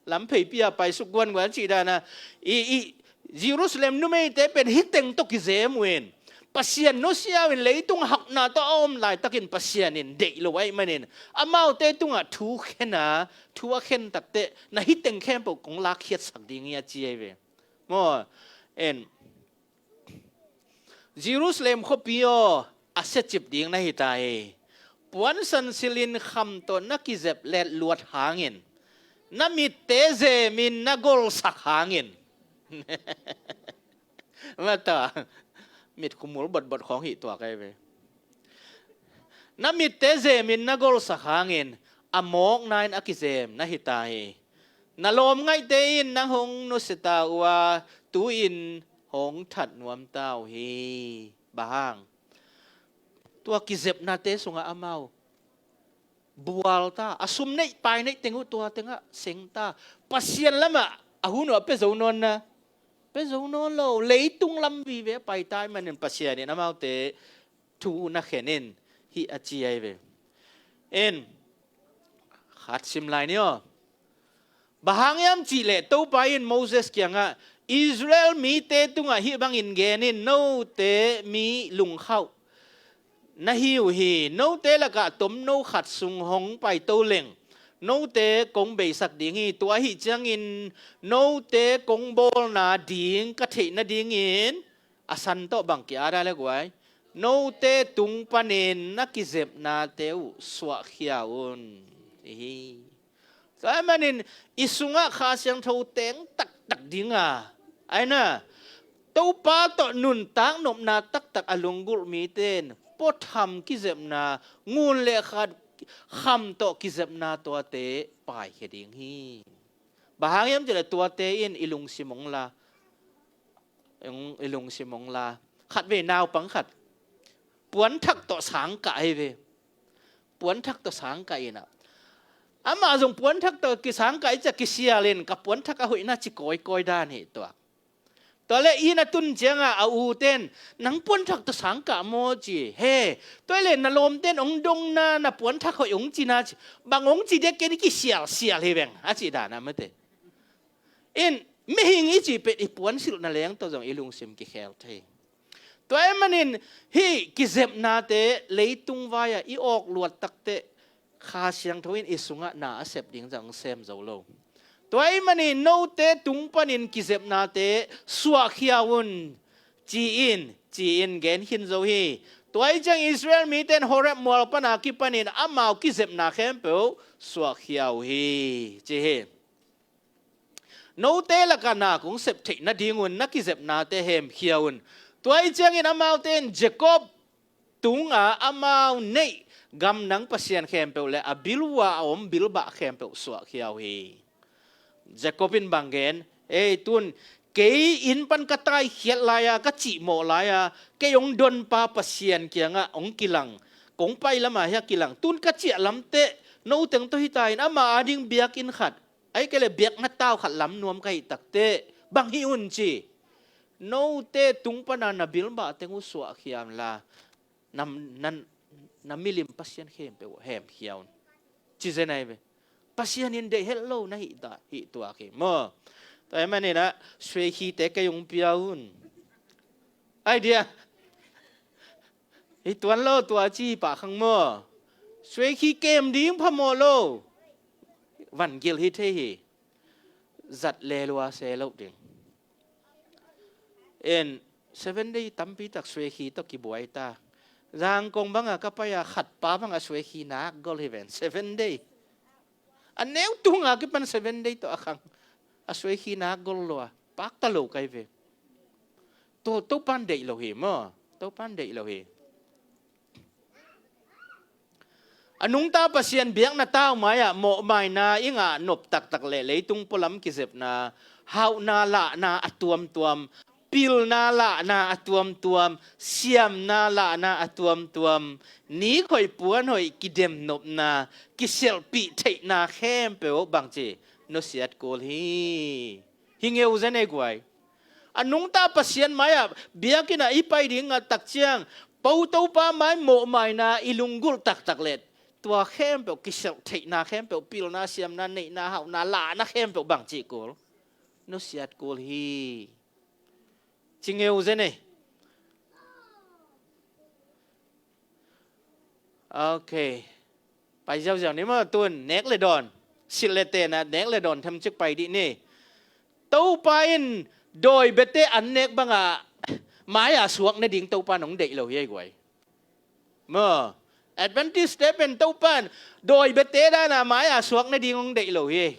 Lampheipi a pai suk guanguan a cih dan a, i, i, Jerusalem numeite pen hih teng tawh kizem uh in, Pasian nusia uh in, leitung hauhna tawh a om laitakin Pasian in deih lo ahih manin, amaute tungah thu khen a, thu a khen takteh na hih teng khempeuh kong lakkhiatsak ding hi a ci ei ve. Maw, en, Jerusalem khuapi aw, a siacip ding na hi ta hi. Puansan silhin kham tawh na kizep letluat hangin, na mitte zemin na golsak hangin. Mata, mit khumul botbot khawng hih tuak ei ve. Na mitte zemin na golsak hangin, a mawkna in a kizem na hi ta hi. Na lawm ngaihte in nang hong nusia ta uh a, tu-in hong that nuam ta uh hi. Bang hang? Tua kizepnate sungah amau bual ta, a sum neih pai neih teng uh tua tengah seng ta. Pasian lamah a hun uh a pia zo nawn na, pia zo nawn lo, leitung lam vive a pai ta ahih manin Pasian in amaute thu na khen in hih a ci ei ve. En, khat sim lai ni aw. Bang hang hiam cihleh Topa in Moses kiangah, Israel mite tungah hih bangin gen in, note mi lungkhauh na hi uh hi. Note lakah tomno khat sung hong paito leng, note kong beisak ding hi. Tua ahih ciangin note kong bawlna ding ka theih nadingin a san tawh bang ki-at a le guai, note tung panin na kizepnate uh suahkhia un, ci hi. Tua ahih manin i sungah Kha Siangtho teng taktak ding a, aina, Topa tawh nuntak nopna taktak a lunggulh mite in puatham kizepna, ngun le khat kham tawh kizepna tuate paikhia ding hi. Bang hang hiam cihleh tuate in i lungsim hong la, hong, i lungsim hong la. Khatvei naupang khat puanthak tawh sangkah hi ve. Puanthak tawh sangkah in a, amah zong puanthak tawh kisangkah i ciah kisial in, ka puanthak a hoihna ci kawikawi dan hi tuak. Tua le inn a tun ciangah a ute in, nang puanthak tawh sangkah maw ci. He, tua le na lawmte in hong dongna, na puanthak hoih hong cina ci. Bang hong ci dia, ken i kisialsial hi veng, a cih dan a mate. In, mihing i cih pen i puansilhna leng tawh zong i lungsim kikhel thei. Tua ahih manin hih kizepnate leitung vai-ah i awk luat takteh Kha Siangtho in i sungah na a sep ding zong sem zo lo. Tua ahih manin note tung panin kizepnate suahkhia un, ci-in, ci-in gen khin zo hi. Tua ahih ciang Israel mite in Horeb mual pana kipanin amau kizepna khempeuh suahkhia uh hi, ci hi. Note lakah na kong sep theih nadingun na kizepnate hemkhia un. Tua ahih ciangin amaute in Jacob tunga amau neih gamdang pasian khempeuh le a bil uh a om bilbah khempeuh suahkhia uh hi. Jacob in bang gen? Ei, tun kei inn pan ka taikhiat lai-a, ka cihmawh lai-a, kei hong donpa Pasian kiangah hong kilang, kong pai lamah hiah kilang. Tun ka ciah lamteh no teng tawh hita in ama ading biakinn khat, ahih kei leh biakna tau khat lam nuam ka hih takteh bang hih un ci. Note tung pana na bilbah teng uh suahkhia unla, na, na, na milim pasian khempeuh uh hemkhia un, ci zen ahi ve. Pasian in deih het lo na hih ta, hih tuak hi maw. Tua ahih manin ah suaikhite kei hong pia un. Ai dia. Hi tuan lo tua ci pah khang maw. Suaikhi kem ding phamawh lo. Van gil hi thei hi. Zat le lua se loh ding. En, seven day tampi tak suaikhi tawh kibuai ta. Zangkong banga ka pai-a khatpa banga suaikhi nak gol hi ven. Seven day. A neu tunga kipan seven day tawh a khang. A suaikhi nak gol lua. Pakta lo kai ve. To, Topan deih lo hi maw. Topan deih lo hi. A nungta Pasian biakna tau mai-ah mawhmaina i ngah nop taktak le leitung pualam kizepna, hauhna lahna a tuamtuam, pilna lahna a tuamtuam, siamna lahna a tuamtuam, nikhoih puanhoih kidemnopna, kiselhpih theihna khempeuh bangci nusiat kul hi. Hi ngeu zen ei guai. A nungta Pasian mai-ah biakinn ah i pai ding a takciang po Topa mai mawhmaina i lunggulh taktak let tua khempeuh kiselh theihna khempeuh, pilna, siamna, neihna, hauhna, lahna khempeuh bangci kul? Nusiat kul hi. Ci ngeu zen ei. Ok. Pai ziauziau ni maw, tun nek le dawn, silh le tenna nek le dawn themcik pai dih ni. Topa in dawi biate an nek banga mai-a suak nading Topa nong deih lo hi ei guai. Maw, Adventist te pen Topa in dawi biate dana mai-a suak nading hong deih lo hi ei.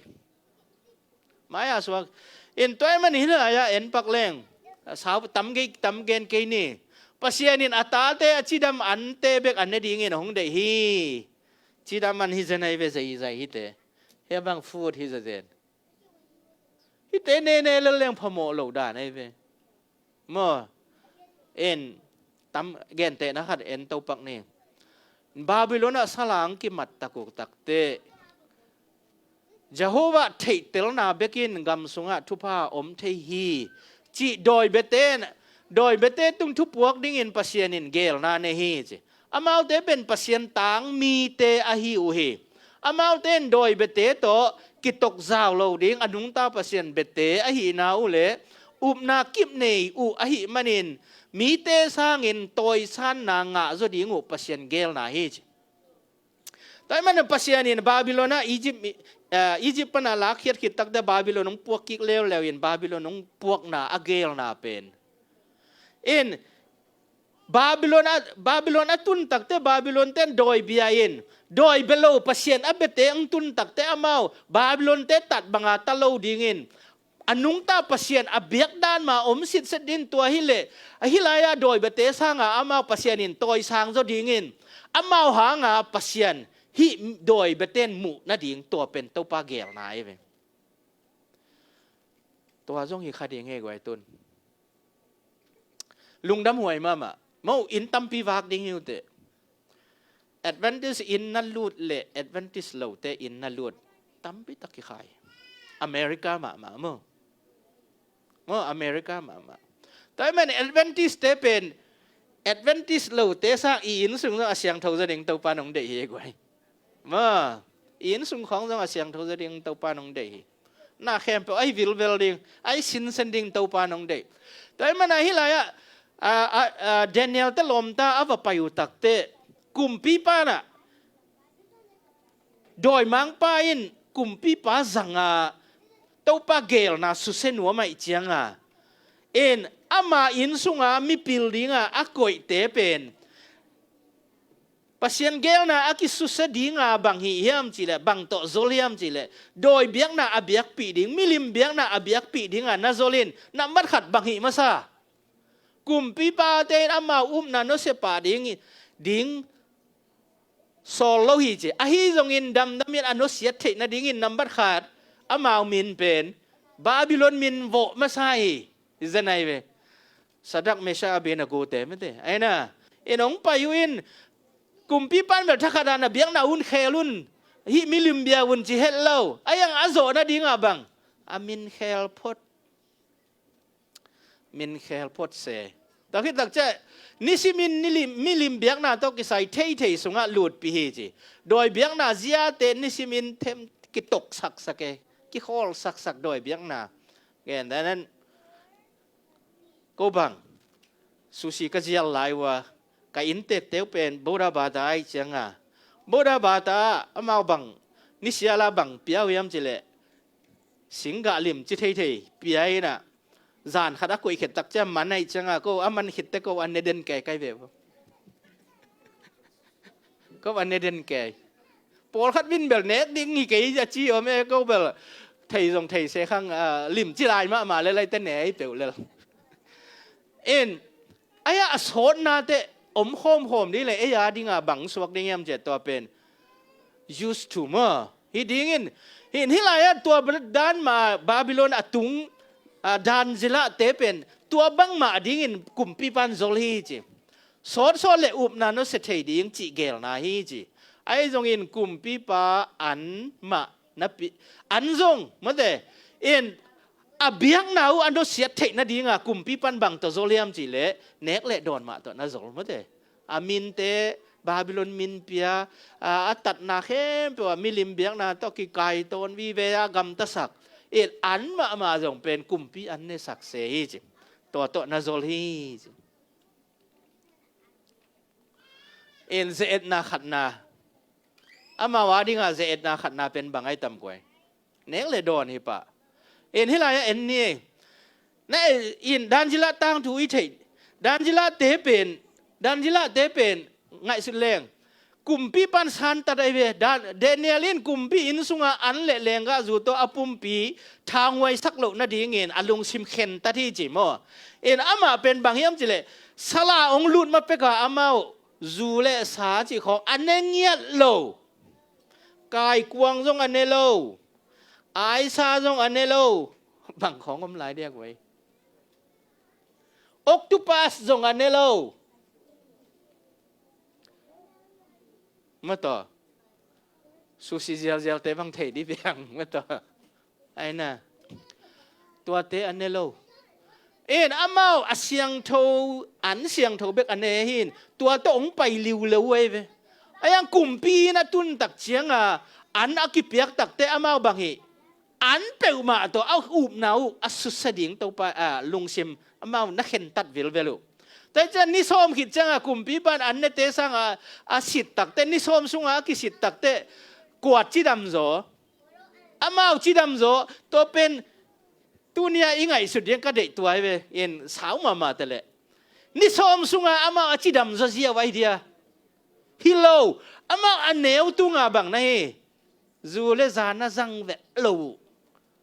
Mai-a suak. In tua ahih manin hih lai-ah en pak leng. Sau tam gen kei ni. Pasian in a tate a cidam ante bek an nadingin hong deih hi. Cidam an hi zen ahi ve, zeizai hite. Hia bang food hi zazen. Hite nene lel leng phamawh lo dan ahi ve. Maw, en, tam, gentehna khat en topak ni. Babylon ah salang kimat takuk takteh Jehovah theihtelna bekin gam sungah thupha om thei hi, cih dawi biate, dawi biate tung thupuak dingin Pasian in geelna nei hi ci. Amaute pen Pasian tang mite ahi uh hi. Amaute in dawi biate tawh kitok zau lo ding, a nungta Pasian biate ahihna uh le upna kip nei uh ahih manin mite sangin tawisanna ngah zaw ding uh Pasian geelna hi ci. Tua ahih manin Pasian in Babylon ah Egypt, eh, Egypt pana lakkhiat khit takte Babylon hong puak kik leuleu in Babylon hong puakna a geelna pen in Babylon a, Babylon a tun takte Babylon ten dawi bia in, dawi bia lo Pasian a biate hong tun takte amau Babylon te tat banga ta lo dingin a nungta Pasian a biakdan ma om sitset din tua hileh, a hih lai-ah dawi biate sanga amau Pasian in tawisang zaw dingin amau hanga Pasian hih dawi biate in muh nading tua pen Topa geelna ahi ve. Tua zong hi kha ding hi guai tun. Lungdam huai mahmah. Maw, inn tampi vak ding hi uh teh. Adventist inn na lut le Adventist lote inn na lut tampi tak hi kha hi. America mahmah maw. Maw, America mahmah. Tua ahih manin Adventist te pen Adventist lote sang i inn sung zong a siangtho zaw ding Topa nong deih hi guai. Maw, i inn sung khawng zong a siangtho zaw ding Topa nong deih hi. Na khempeuh a hi vilvel ding, a hi sinsen ding Topa nong deih. Tua ahih manin hih lai-ah, a, a, a, Daniel te lawmta a va pai uh takte kumpipa nah dawimangpa in kumpipa zanga Topa geelna susia nuam ahih cianga in ama inn sunga mipil dinga a koihte pen Pasian geelna a kisusia dinga bang hih hiam cihleh, bang tawh zol hiam cihleh, dawi biakna a biakpih ding, milim biakna a biakpih dinga na zol in, nambat khat bang hih masa? Kumpipate in amau upna nusia pah ding, ding sawl lo hi ci. Ahi zongin damdamin a nusiat theih nadingin nambat khat, amau min pen Babylon min vawh masa hi. Hi zen ai ve. Sadrak, Meshak, Abednego te mate. Aina, in hong pai uh in, kumpipan bel thakhat a na biakna un khel un, hih milim bia un ci het lo. A iang a zawh nadinga bang? A min khel phot. Min khel phot se. Tua khit tak ciah, nisimin nilim, milim biakna tawh kisai theithei sungah lutpih hi ci. Dawi biakna ziate nisimin them kitok saksak e. Kikhawl saksak dawi biakna. Gen danan, ko bang, sushi ka zial lai uh a, ka innteekte uh pen Buddha bata ahih cianga, Buddha bata ah amau bang, nisiala bang pia uh hiam cihleh, singgah lim ci theithei pia in a, zan khat a koih khit tak ciah man ahih cianga, ko a man khitteh ko a ne den kei kai ve uh. Ko a ne den kei. Pawlkhat min bel nek ding hi kei a ci om e, ko bel thei zong thei se khang, ah, lim ci lai mahmah le laite ne ei peuh lel. In, a ia a sawtnate om khawmkhawm dih le ei a dinga bang suak ding hiam ciah tua pen used to maw. Hi dingin, hin hih lai-ah tua dan mah Babylon a tung, ah, dan zilahte pen tua bangmah dingin kumpipan zol hi ci. Sawtsawt le upna nusia thei ding cih geelna hi ci. Ahi zongin kumpipa an mah napi, an zong mate, in a biakna uh a nusiat theih nadinga kumpipan bang tawh zol hiam cihleh, nek le dawn mah tawh na zol mate. A minte Babylon min pia, a, a tatna khempeuh a milim biakna tawh kikaitawn vive a gamtasak. In an mahmah zong pen kumpi an nesak se hi ci. Tua tawh na zol hi ci. In ze-etna khatna, amau a dinga ze-etna khatna pen bang ai tam kuai? Nek le dawn hi pah. In hih lai-ah en ni. Na, in dan zilah tangthu i theih. Dan zilahte pen, dan zilahte pen ngaihsut leng, kumpipan santat ai ve. Dan, Daniel in kumpi inn sunga an le lenggahzu tawh a pumpi thanghuaisak loh nadingin a lungsim khentat hi ci maw. In amah pen bang hiam cihleh, sala hong lut ma peka amau zu le sa cih khawng a ne ngiat lo. Kaikuang zong a ne lo. Aisa zong a ne lo. Bang khawng om lai diak vei. Octopus zong a ne lo. Mataw. Sushi zialzialte bang thei dih biang. Mataw. Aina. Tuate a ne lo. In amau a siangtho, an siangtho bek a ne hin. Tua tawh hong pai liuleu ai ve. A iang kumpi in a tun tak cianga an a kipiak takteh amau bang hi. An peuhmah tawh a upna uh a susia ding Topa, a, lungsim amau na khentat vilvel uh. Tua hi ciang ni sawm khit cianga kumpipan an nete sanga a sit takteh, ni sawm sunga a kisit takteh, kua cidam zaw? Amau cidam zaw. Tua pen tunia i ngaihsut ding ka deih tuai ve. In sau mahmah ta leh, ni sawm sunga amau a cidam zaw ziau ai dia? Hi lo. Amau a neu tunga bang na hi? Zu le za na zang veh lo uh.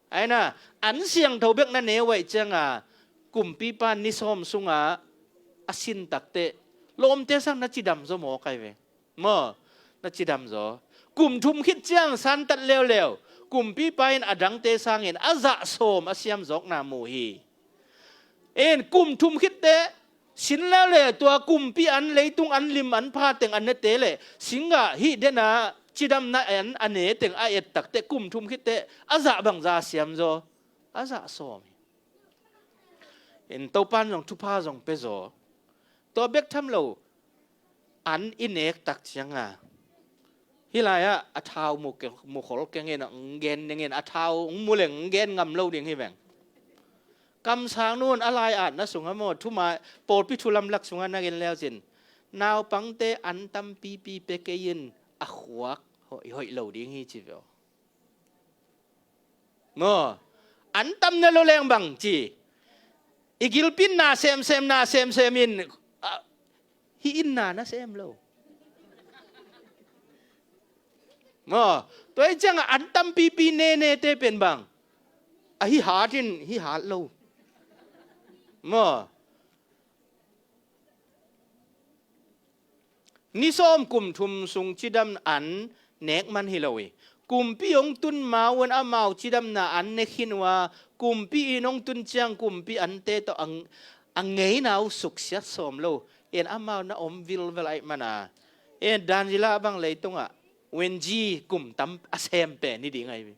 Aina, an siangtho bek na neu ai cianga kumpipan ni sawm sunga a sin takteh, lawmte sang na cidam zaw maw kai ve? Maw, na cidam zaw. Kum thum khit ciang santat leuleu, kumpipa in a dangte sangin a zah sawm a siam zawkna mu hi. In kum thum khitteh, sin leuleu tua kumpi an, leitung an, lim an pha teng a nete le, singgah hih dena cidamna an a ne teng a et takteh kum thum khitteh a zah bangza a siam zaw? A zah sawm hi. In Topan zong thupha zong pia zaw. Tua bek tham lo, an i nek tak cianga, hih lai-ah a thau mu ke, mu khol kengin, hong gen dingin, a thau hong mu leng hong gen ngam lo ding hi veng. Kamsang nun a lai-atna sungah maw, thuma, pawlpi thu lamlak sungah na gen leucin, naupangte an tampipi pia kei in, a khuak hoih, hoih lo ding hi ci veh. Maw, an tam na lo leng bang ci. I gilpi in na semsem, na semsem in, a, hih in na na sem lo. Maw, tua hi ciangah an tampipi nenete pen bang, a hi hat in hi hat lo. Maw, ni sawm kum thum sung cidam an nek man hi lo hi. Kumpi hong tun ma un amau cidamna an ne khin uh a, kumpi in hong tun ciang kumpi ante tawh a, a ngeina uh suksiat sawm lo. En amau na om vilvel ahih mana, en Daniela bang leitungah wenji kum tam a sem pen hi ding ahi.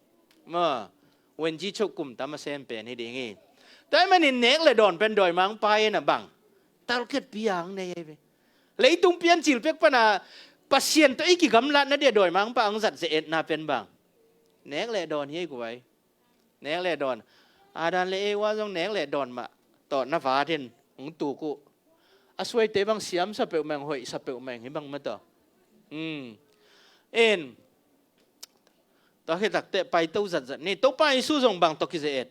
Maw, wenji cho kum tam a sem pen hi ding hi. Tua ahih manin nek le dawn pen dawimangpa in a bang, talketpi ang nei ahi ve. Leitung piancil pek pana Pasian tawh i kigamlatna dia dawimangpa ang zat ze-etna pen bang, nek le dawn hi ei guai. Nek le dawn. Adam le Eva zong nek le dawn mah tawh na vat in hong tuk uh. A suaite bang siamsa peuhmah ing, hoihsa peuhmah ing hi bang mah tawh. Hmm. En. Tua khit takteh paito zatzat ni. Topa Jesu zong bang tawh kize-et?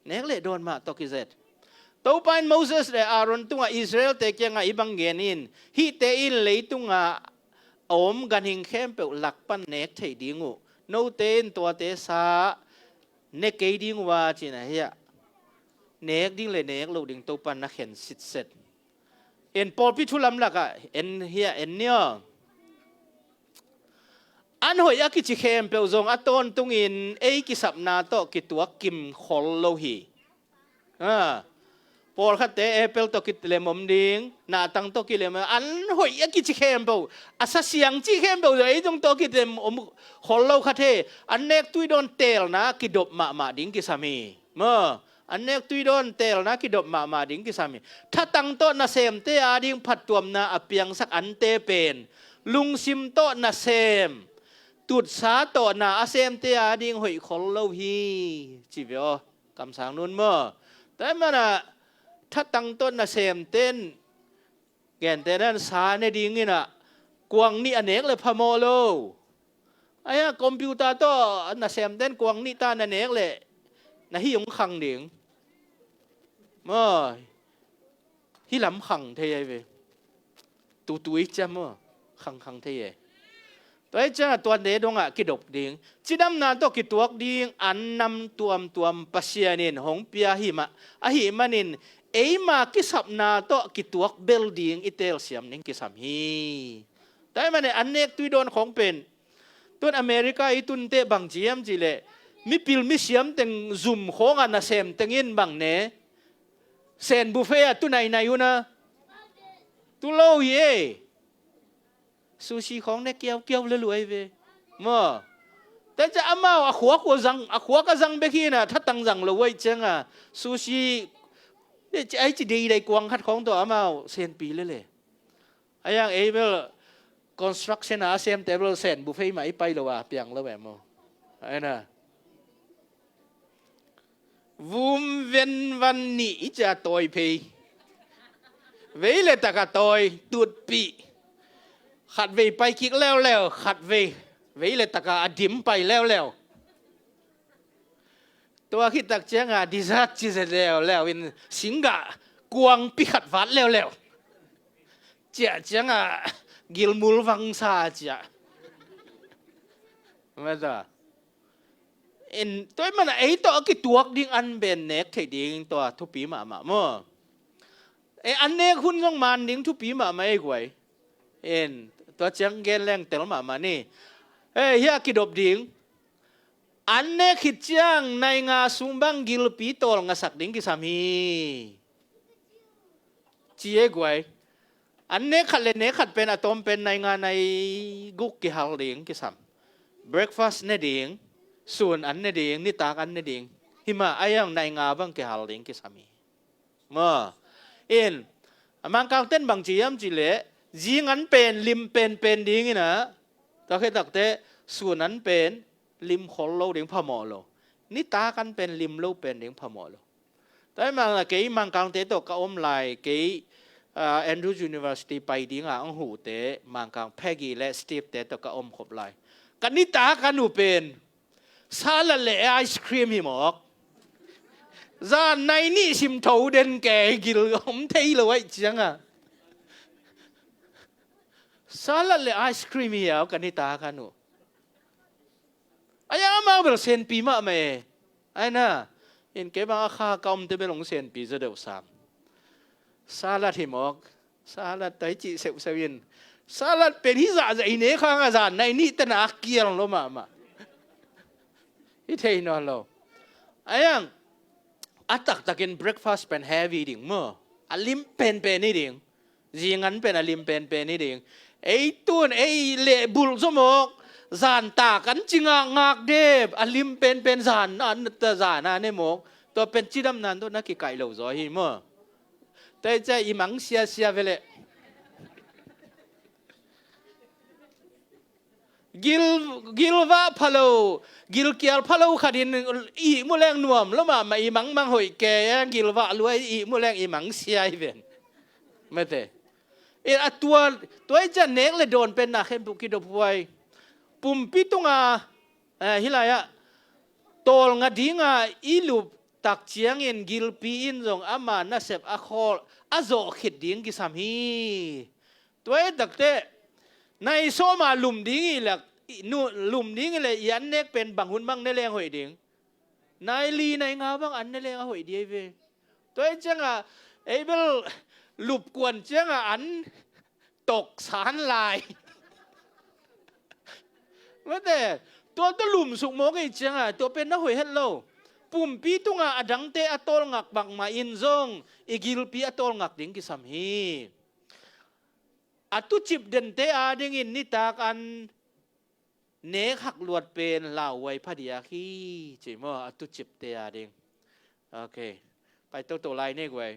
Nek le dawn mah tawh kize-et. Topa in Moses le Aaron tungah Israelte kiangah hih bang gen in, hihte in leitungah a om ganhing khempeuh lak pan nek theih ding uh. Note in tuate sa ne kei ding uh a, ci-in ahi a. Nek ding le nek loh ding Topa in na khen sitset. En pawlpi thu lamlakah en hi a, en ni aw. An hoih a kici khempeuh zong a tawntungin ei kisapna tawh kituak kim khol lo hi. Ha. Pawlkhatte apple tawh kilem om ding, nahtang tawh kilem, an hoih a kici khempeuh, a sasiang cih khempeuh zong ei zong tawh kilem om khol lo kha thei. An nek tui dawn teelna kidop mahmah ding kisam hi. Maw, an nek tui dawn teelna kidop mahmah ding kisam hi. Thatang tawh nasemte ading phattuamna a piangsak ante pen lungsim tawh nasem, tutsa tawh na a semte ading hoih khol lo hi, ci ve aw. Kamsang nun maw. Tua ahih mana thatang tawh nasemte in gentehna in sa ne ding in a, kuang nih a nek le phamawh lo. Ahi a, computer tawh nasemte in kuang nih ta na nek le na hih hong khang ding. Maw, hih lam khang thei ahi ve. Tutui ciam maw, khangkhang thei e. Tua hi ciangah tuate dongah kidop ding, cidamna tawh kituak ding an nam tuamtuam Pasian in hong pia hi mah, ahih manin eima kisapna tawh kituak bel ding i telsiam ding kisam hi. Tua ahih manin an nek tui dawn khawng pen, tun America i tunte bang ci hiam cih leh, mipil misiam teng zum khawngah nasem teng in bang ne, Sen buffet ah tu nainai un a, tu lo hi e. Sushi khawng ne kiaukiau le luai ve. Maw. Tua ciah amau a khuak uh a zang, a khuak a zang bek hi na, thatang zang lo uh ahih ciangah sushi ai ci deidei kuang khat khawng tawh amau senpi lele. Ahi hang ei bel construction a a semte bel Sen buffet mah i pai lo a piang lo e maw. Ahi na. Vum ven van nih i cia tawi phei. Vei le taka tawi, tutpih. Khat vei pai kik leuleu, khat vei, vei le taka a dim pai leuleu. Tua khit tak cianga dessert ci ze leuleu in singgah kuangpi khat vat leuleu. Ciah cianga gilmul vangsa ciah. Mata. In, tua ahih mana ei tawh a kituak ding an pen nek theih ding tua thupi mahmah maw. E, an nek hun zong man ding thupi mahmah ei guai. In, tua ciang gen leng tel mahmah ni. E, hia kidop ding. An nek khit ciang nai nga sung bang gilpi tawl ngasak ding kisam hi. Ci ei guai. An nek khat le nek khat pen a tawm pen nai nga nai guk kihal ding kisam. Breakfast ne ding, sun an ne ding, nitak an ne ding. Himah a iang nai nga bang kihal ding kisam hi. Maw. In, a Mangkangten bang ci hiam cih leh, zing an pen lim penpen ding in a, tua khit takteh sun an pen lim khol lo ding phamawh lo. Nitak an pen lim lo pen ding phamawh lo. Tua ahih manin kei Mangkangte tawh ka om lai, kei, ah, Andrews University pai dinga ang huhte, Mangkang Peggy le Steve te tawh ka om khop lai. Ka nitak an uh pen, salad le ice cream hi mawk. Zan nai nih sim tho den kei gil om thei lo ahih cianga. Salad le ice cream hi au ka nitak an uh. A yang amau bel senpi mahmah e. Ai na, in kei bang a kha ka omte bel hong senpi zaw deuh sam. Salad hi mawk. Salad tai cih seuhseuh in. Salad pen hi zahzah i ne khang a zan nai nih tena a kial lo mahmah. Hi thei nawn lo. A yang a taktakin breakfast pen heavy ding maw. A lim penpen hi ding. Zingan pen a lim penpen hi ding. Ei tun ei leh bulh zaw mawk. Zan tak an ci ngakngak dep a lim penpen zan an ta zan a ne mawk. Tua pen cidam nan tawh na kikaih lo zaw hi maw. Tua i cia i mang siasia veleh. Gil, gilvah phalo, gilkial phalo khatin ihmu leng nuam lo mahmah, i mangmang hoih ke a gilvah luai ihmu leng i mangsia hi ven. Mate. I a tua, tua i cia nek le dawn pen na khempeuh kidop huai. Pumpi tunga eh, hi lai-ah tawlnga dinga i lup tak ciangin gilpi in zong ama nasep a khawl a zawh khit ding kisam hi. Tua i takte nai sawma lum ding i lak, lum ding i le i an nek pen bang hun bang ne leng hoih ding. Nai li nai nga bang an ne leng a hoih dia i ve. Tua i cianga ei bel lupkuan cianga an toksan lai. Mate, tua tua lumsuk mawk ei cianga tua pen na hoih het lo. Pumpi tunga a dangte a tawlngak bakmah in zong i gilpi a tawlngak ding kisam hi. A tucip dente adingin nitak an nek hak luat pen lauhuai phadiak hi. Ci maw a tucipte ading. Ok. Pai toto lai nek huai.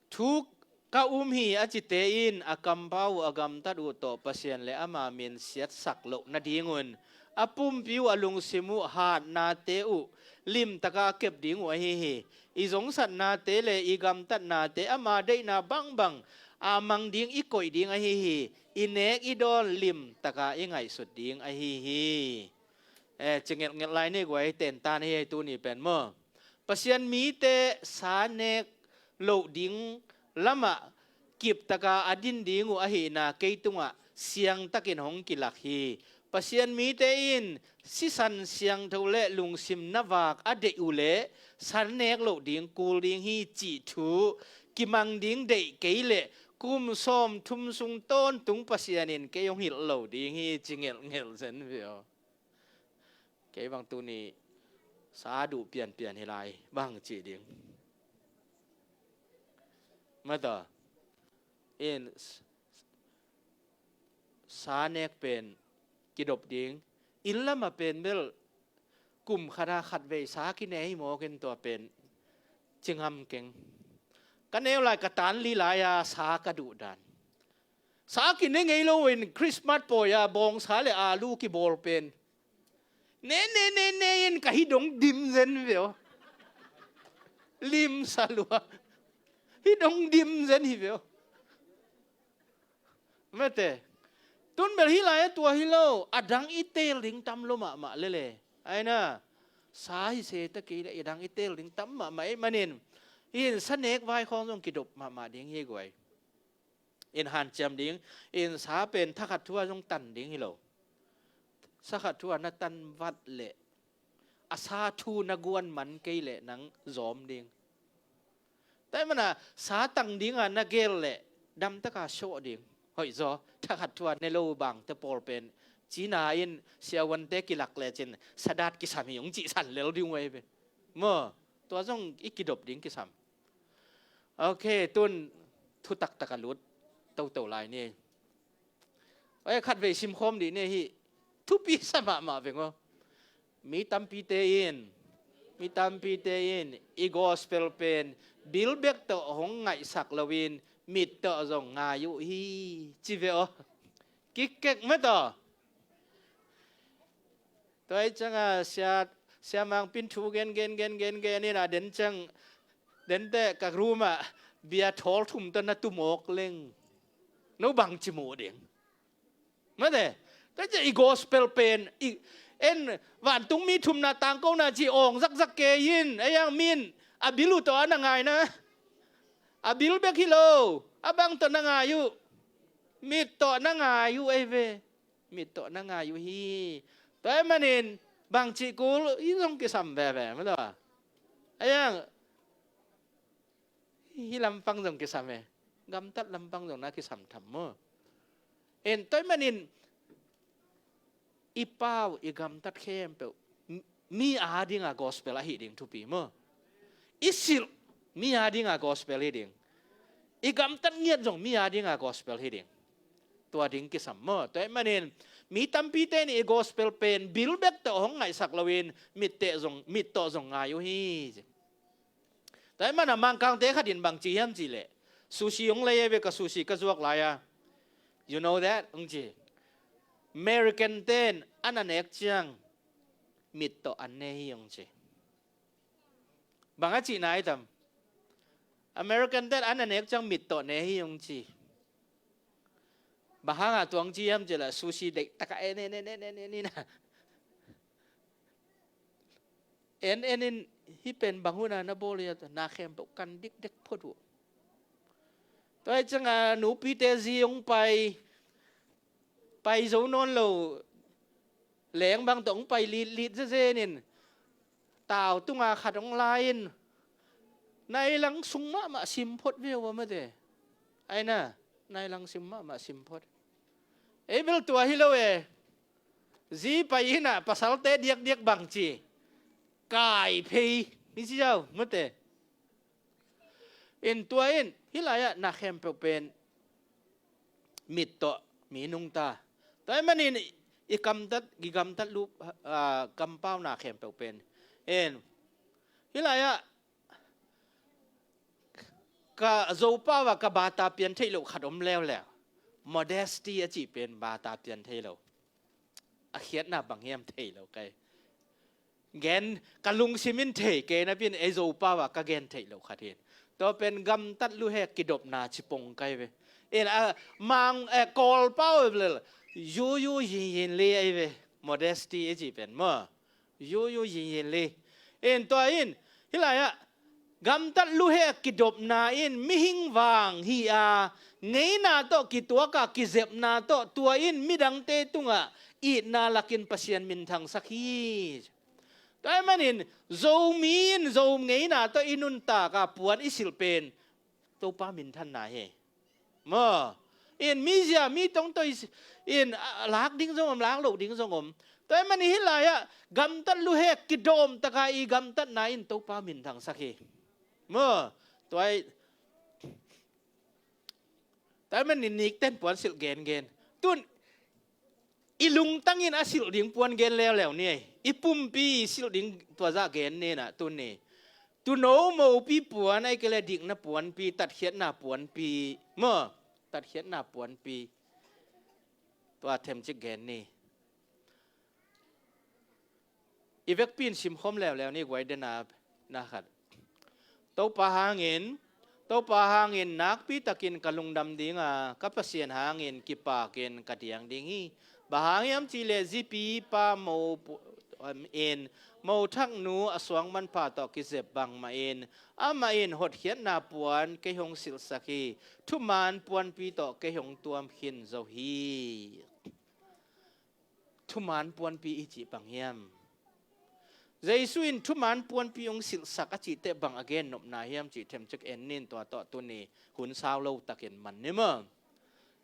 Thu ka um hi a cite in a kampau uh a gamtat uh tawh Pasian le ama min siatsak loh nadingun a pumpi uh a lungsim uh hatnate uh limtaka a kep ding uh ahi hi. I zongsatnate le i gamtatnate ama deihna bangbang a mang ding i koih ding ahi hi. I nek i dawn limtaka i ngaihsut ding ahi hi. Eh, ci ngelhngelh lai ni guai tentan hi hei tuni pen maw. Pasian mite sa nek loh ding lamah kiptaka a din ding uh ahihna kei tungah siangtakin hong kilak hi. Pasian mite in sisan siangtho le lungsim na vak a deih uh leh sa nek loh ding kul ding hi cih thu kimang ding deih kei leh kum sawm thum sung tawntung Pasian in kei hong hilh lo ding hi ci ngelhngelh zen ve aw. Kei bang tuni sa duh pianpian hi lai bang cih ding. Mata in sa nek pen kidop ding. Inn lama pen bel kum khata khatvei sa kine hi mawkin tua pen cingam keng. Ka neu lai ka tan li lai-a sa ka duh dan. Sa kine ngei lo in Christmas pawi-a bawngsa le alu kibawl pen ne ne ne ne in ka hi dong dim zen ve aw. Lim sa lua hi dong dim zen hi ve aw. Mate. Tun bel hi lai-a tua hi lo a dang i teel ding tam lo mahmah lele. Aina sa hi se ta kei le a dang i teel ding tam mahmah ei manin hi in sa nek vai khawng zong kidop mahmah ding hi guai. In hanciam ding in sa pen thakhat thu-a zong tan ding hi lo. Sakhat thu-a na tan vat leh a sa thu na guan man kei leh nang zawm ding. Taimana sa tang dinga na gel leh damtaka sawh ding. Hoih zaw thakhat thu-a ne lo bangte pawl pen cina in siavuante kilak lecin sadat kisam hi hong cihsan lel ding uh ahi ve. Maw tua zong i kidop ding kisam. Ok, tun thutaktak a lut toto lai ni. Oi khatvei simkhawm dih ni hi. Thupi sa mahmah veng aw. Mi tampite in mi tampite in i gospel pen bil bek tawh hong ngaihsak loin mit tawh zong ngai uh hi ci ve aw. Kikkek mataw. Tua i canga sia, sia mangpin thu gen gen gen gen gen ina den cang dente ka ruma bia thawl thum tawh na tumawk leng no bang ci muh ding. Mate tua i gospel pen i en vantung mi thumna tangkona ci awng zakzak ke in a yang min a bil uh tawh a na ngaina a bil bek hi lo a bang tawh na ngai uh mit tawh na ngai uh ei ve. Mit tawh na ngai uh hi. Tua ahih manin bangci kul hi zong kisam veve maw tua. Ayang hi lampang zong kisam e. Gamtat lampang zong na kisam tham maw. En tua ahih manin i pau i gamtat khempeuh mi adinga gospel ahi ding thupi maw. I silh mi adinga gospel hi ding. I gamtat ngiat zong mi adinga gospel hi ding. Tua ding kisam maw. Tua ahih manin mi tampite in i gospel pen bil bek tawh hong ngaihsak loin mit tawh zong ngai uh hi. Tua ahih manin Mangkangte khat in bangci hiam cihleh sushi hong lei a ve ka sushi ka zuak lai a. You know that? Hong ci. American ten an a nek ciang mit tawh an ne hi hong ci. Bang a cihna hi tam? American ten an a nek ciang mit tawh ne hi hong ci. Bang hanga tua hong ci hiam cihleh sushi deih taka en en en en en en en en en en hih pen bang huna na bawl hi a na khempeuh kan dikdek phot uh. Tua hi cianga nupite zi hong pai pai zo nawn lo leng bang tawh hong pai litlit zezen in tau tunga khat hong la in nailang sung mahmah sim phot ve uh a mate. Aina nailang sim mahmah sim phot. Ei bel tua hi lo e. Zi pai inah pasalte diakdiak bangci kai phei hi ci au mate. In tua in hih lai-ah na khempeuh pen mit tawh mi nungta. Tua ahih manin i kamtat i gamtat lup kampau na khempeuh pen in hih lai-ah ka Zopau ah ka bata pian theih loh khat om leuleu. Modesty a cih pen bata pian thei lo. A khiatna bang hiam thei lo kai. Gen ka lungsim in thei kei napi in ei Zopau ah ka gen theih loh khat hin. Tua pen gamtat luhek kidopna cipong kai ve. In a mang Kawlpau lel yuyu yinyin li ai ve. Modesty a cih pen maw. Yuyu yinyin li. In tua in hih lai-ah gamtat luhek kidopna in mihing vang hi a ngeina tawh kituaka kizepna tawh tua in midangte tungah itna lakin Pasian minthangsak hi. Tua ahih manin Zomi in Zo ngeina tawh i nuntak a puan i silh pen Topa minthanna hi. Maw in mizia mi tongtoi in lak ding zong om lak loh ding zong om. Tua ahih manin hih lai-ah gamtat luhek kidawm taka i gamtatna in Topa minthangsak hi. Maw tua ahih manin nikten puan silh gengen tun i lungtang in a silh ding puan gen leuleu ni. I pumpi silh ding tua zah gen ni na tun ni. Tuuno mopi puan ai kei le dikna puanpi tatkhiatna puanpi maw tatkhiatna puanpi. Tua themcik gen ni. I vekpi in simkhawm leuleu ni guai dena na khat. Topa hangin Topa hangin nakpi takin ka lungdam dinga ka Pasian hangin kipakin ka diang ding hi. Bang hang hiam cihleh zipi pa mo in mothak nu a suang manpha tawh kizep bangmah in amah in hotkhiatna puan kei hong silhsak hi. Thuman puanpi tawh kei hong tuam khin zo hi. Thuman puanpi i cih bang hiam? Jesu in thuman puanpi hong silhsak a cih teh bang a gennopna hiam cih themcik en nin tua tawh tuni hun sau lo takin man ni maw?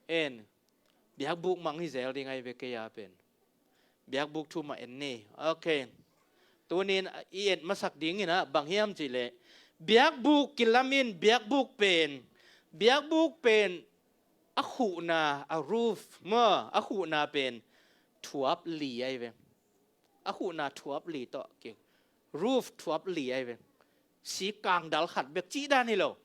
En biakbuk mang hi zel ding ai ve kei a pen. Biakbuk thu mah en ni. Ok. Tunin i et masak dingin ah bang hiam cihleh biakbuk kilamin biakbuk pen biakbuk pen a khuhna a roof maw a khuhna pen thuap li ai ve. A khuhna thuap li tawh ki roof thuap li ai ve. Si kangdal khat bek cih dan hi lo.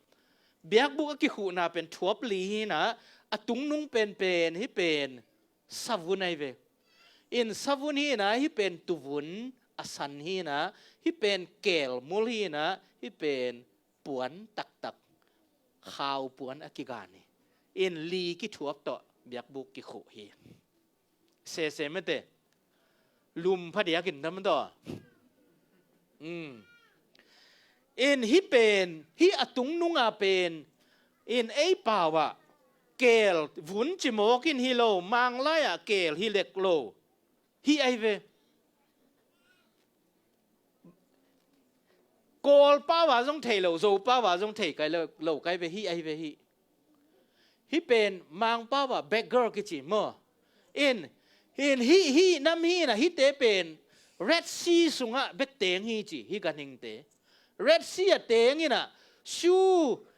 Biakbuk a kikhuhna pen thuap li hi na a tungnung penpen hi pen savun ai ve. In savun hi na hi pen tuvun a san hi na hi pen kelmul hi na hi pen puan taktak khau puan a kigan hi. In li kithuap tawh biakbuk kikhuh hi. Sese mete lum phadiakin tam tawh. In hi pen hi a tungnunga pen in ei pau ah keel vun cimawk in hi lo, Mang lai-ah keel hi lek lo. Hih ahi ve. Kawl pau-a zong thei lo, Zo pau-a zong thei kai lo, lo kai ve, hih ahi ve hih. Hih pen Mang pau-a beggar kici maw. In, in hih, hih nam hi in ah hihte pen Red Sea sungah bek teng hi ci, hih ganhingte. Red Sea a teng in ah, shu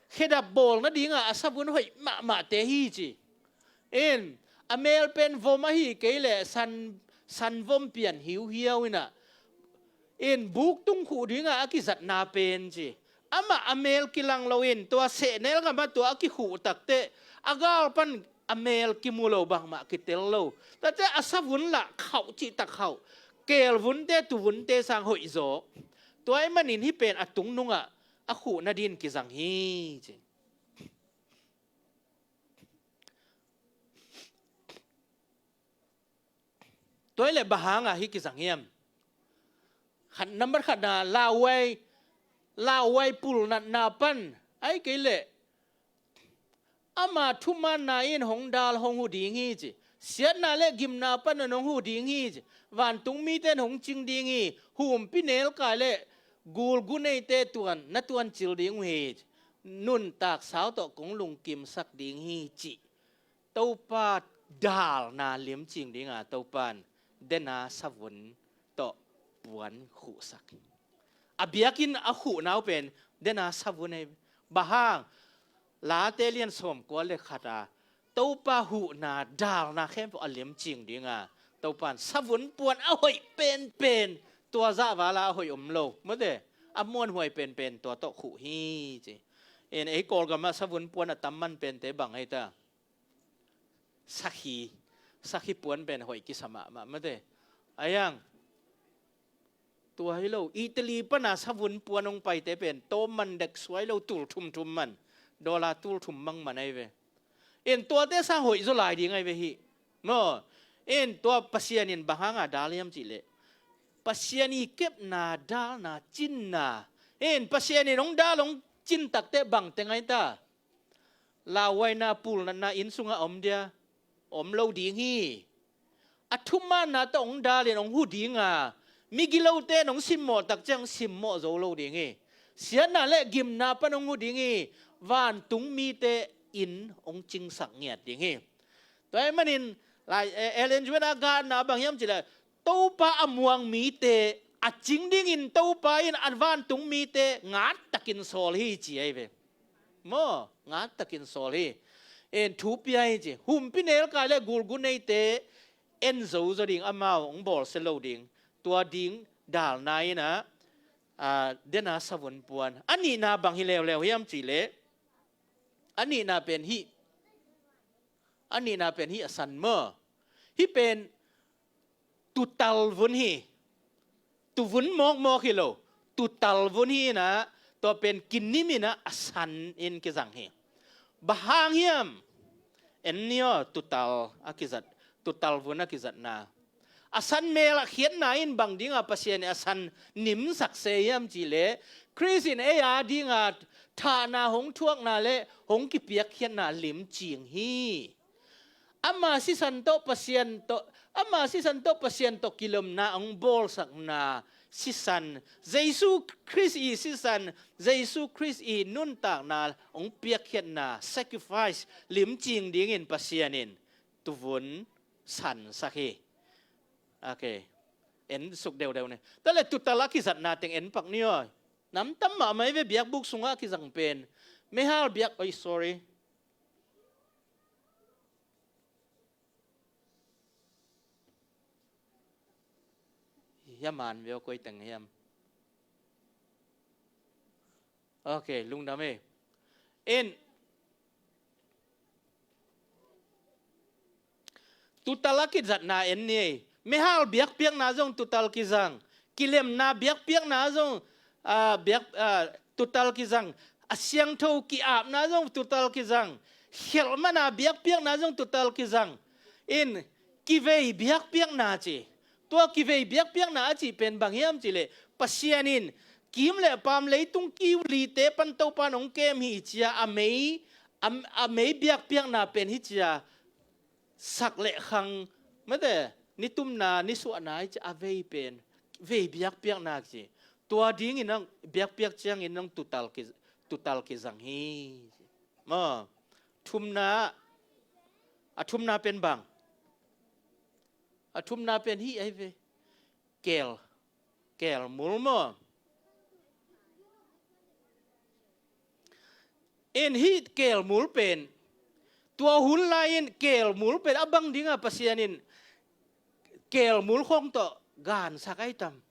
khedap bawl nadingah a savun hoih mahmahte hi ci. In, a mel pen vom ahi kei leh san, san vom pian hiuhiau in ah, in buktung khuh dingah a kizatna pen ci. Amah a mel kilang lo in, tua sehnel gamah tua a kikhuh takteh, a gal pan a mel kimu lo, bangmah kitel lo. Tate a savun lah khauh cihtak khauh. Keel vunte, tu vunte sang hoih zaw. Tua ahih manin hih pen a tungnungah a khuh nadin kizang hi ci. Tua hi leh bang hangah hih kizang hiam? Khat, nambat khatna, lauhuai, lauhuai pulnatna pan, ahih kei leh ama thumanna in hong dal hong hu ding hi ci. Siatna le gimna pan in hong hu ding hi ci. Vantung mite in hong cing ding hi. Humpinelkai le gulguneite tuan, na tuancil ding uh hi ci. Nuntak sau tawh kong lungkimsak ding hi ci. Topa dalna limcing dinga Topa in dena savun tawh puan khuhsak. A biakinn a khuhna uh pen dena savun hi. Bang hang? Late lian sawmkua le khat a Topa huhna dalna khempeuh a limcing dinga Topa in savun puan a hoih penpen, tua zahvala a hoih om lo, mate, a muanhuai penpen tua tawh khuh hi ci. In ei Kawlgamah savun puan a tam man pente bang hei ta? Sakhi, sakhi puan pen hoih kisa mahmah, mate. Ayang, tua hi lo, Italy pana savun puan hong paite pen tawm man dek suai lo, tul thumthum man, dollar tul thum mang man ahi ve. In tuate sang hoih zaw lai ding ahi ve hih. Maw, in tua Pasian in bang hanga dal hiam cihleh, Pasian i kepna, dalna, cinna. In Pasian in hong dal hong cin takteh bang teng ahi ta? Lauhuaina, pulnatna inn sungah om dia? Om lo ding hi. A thumanna tawh hong dalin hong hu dinga, migilote in hong simmawh tak ciang hong simmawh zo lo ding hi. Siatna le gimna pan hong hu ding hi. Vantung mite in hong cingsak ngiat ding hi. Tua ahih manin, lai, eh, Ellen G. White a gatna bang hiam cihleh, Topa a muang mite a cing dingin Topa in a vantung mite ngat takin sawl hi ci ahi ve. Maw, ngat takin sawl hi. En, thu pia hi ci. Humpinelkai le gulguneite en zozo ding, amau hong bawlsia lo ding. Tua ding dalna in ah, ah, dena savun puan. A nihna bang hi leuleu hiam cihleh, a nihna pen hih, a nihna pen hih a san maw. Hih pen tutal vun hi. Tu vun mawkmawk hi lo. Tutal vun hi in ah, tua pen kinimin ah a sanin kizang hi. Bang hang hiam? En ni aw, tutal a kizat, tutal vun a kizatna. A san mel a khiatna in bang dinga Pasian in a san nimsak se hiam cihleh, Khrist in ei a dinga thahna hong thuakna le hong kipiakkhiatna limcing hi. Ama sisan tawh Pasian tawh, ama sisan tawh Pasian tawh kilomna hong bawlsakna sisan, Jesu Khrist i sisan, Jesu Khrist i nuntakna hong piakkhiatna, sacrifice, limcing dingin Pasian in tuvun sansak hi. Ok. En suk deudeu ni. Tua leh tutal a kizatna teng en pak ni aw. Nam tam mahmah hi ve biakbuk sungah a kizang pen. Meihal biak, oi, sorry. Hiam, man ve aw, koi teng hiam. Ok, lungdam e. En, tutal a kizatna en ni ei. Meihal biakpiakna zong tutal kizang. Kilemna biakpiakna zong, ah, biak, ah, tutal kizang. A siangtho ki-apna zong tutal kizang. Khelhmana biakpiakna zong tutal kizang. In, kivei biakpiakna ci. Tua kivei biakpiakna a cih pen bang hiam cihleh, Pasian in kim le paam, leitung kiu lite pan Topa in hong kem hi ci-a, a mei, a, a mei biakpiakna pen hi cia sak le khang, mate, ni tumna, ni suahna hi cia a vei pen, vei biakpiakna ci. Tua dingin nang biakpiak ciangin nang tutal ki, tutal kizang hi. Maw, thumna, a thumna pen bang? A thumna pen hi ai ve. Keel, keel mul maw? In hi keel mul pen, tua hun lai-in keel mul pen a bang dinga Pasian in keel mul khong tawh gansak ai tam?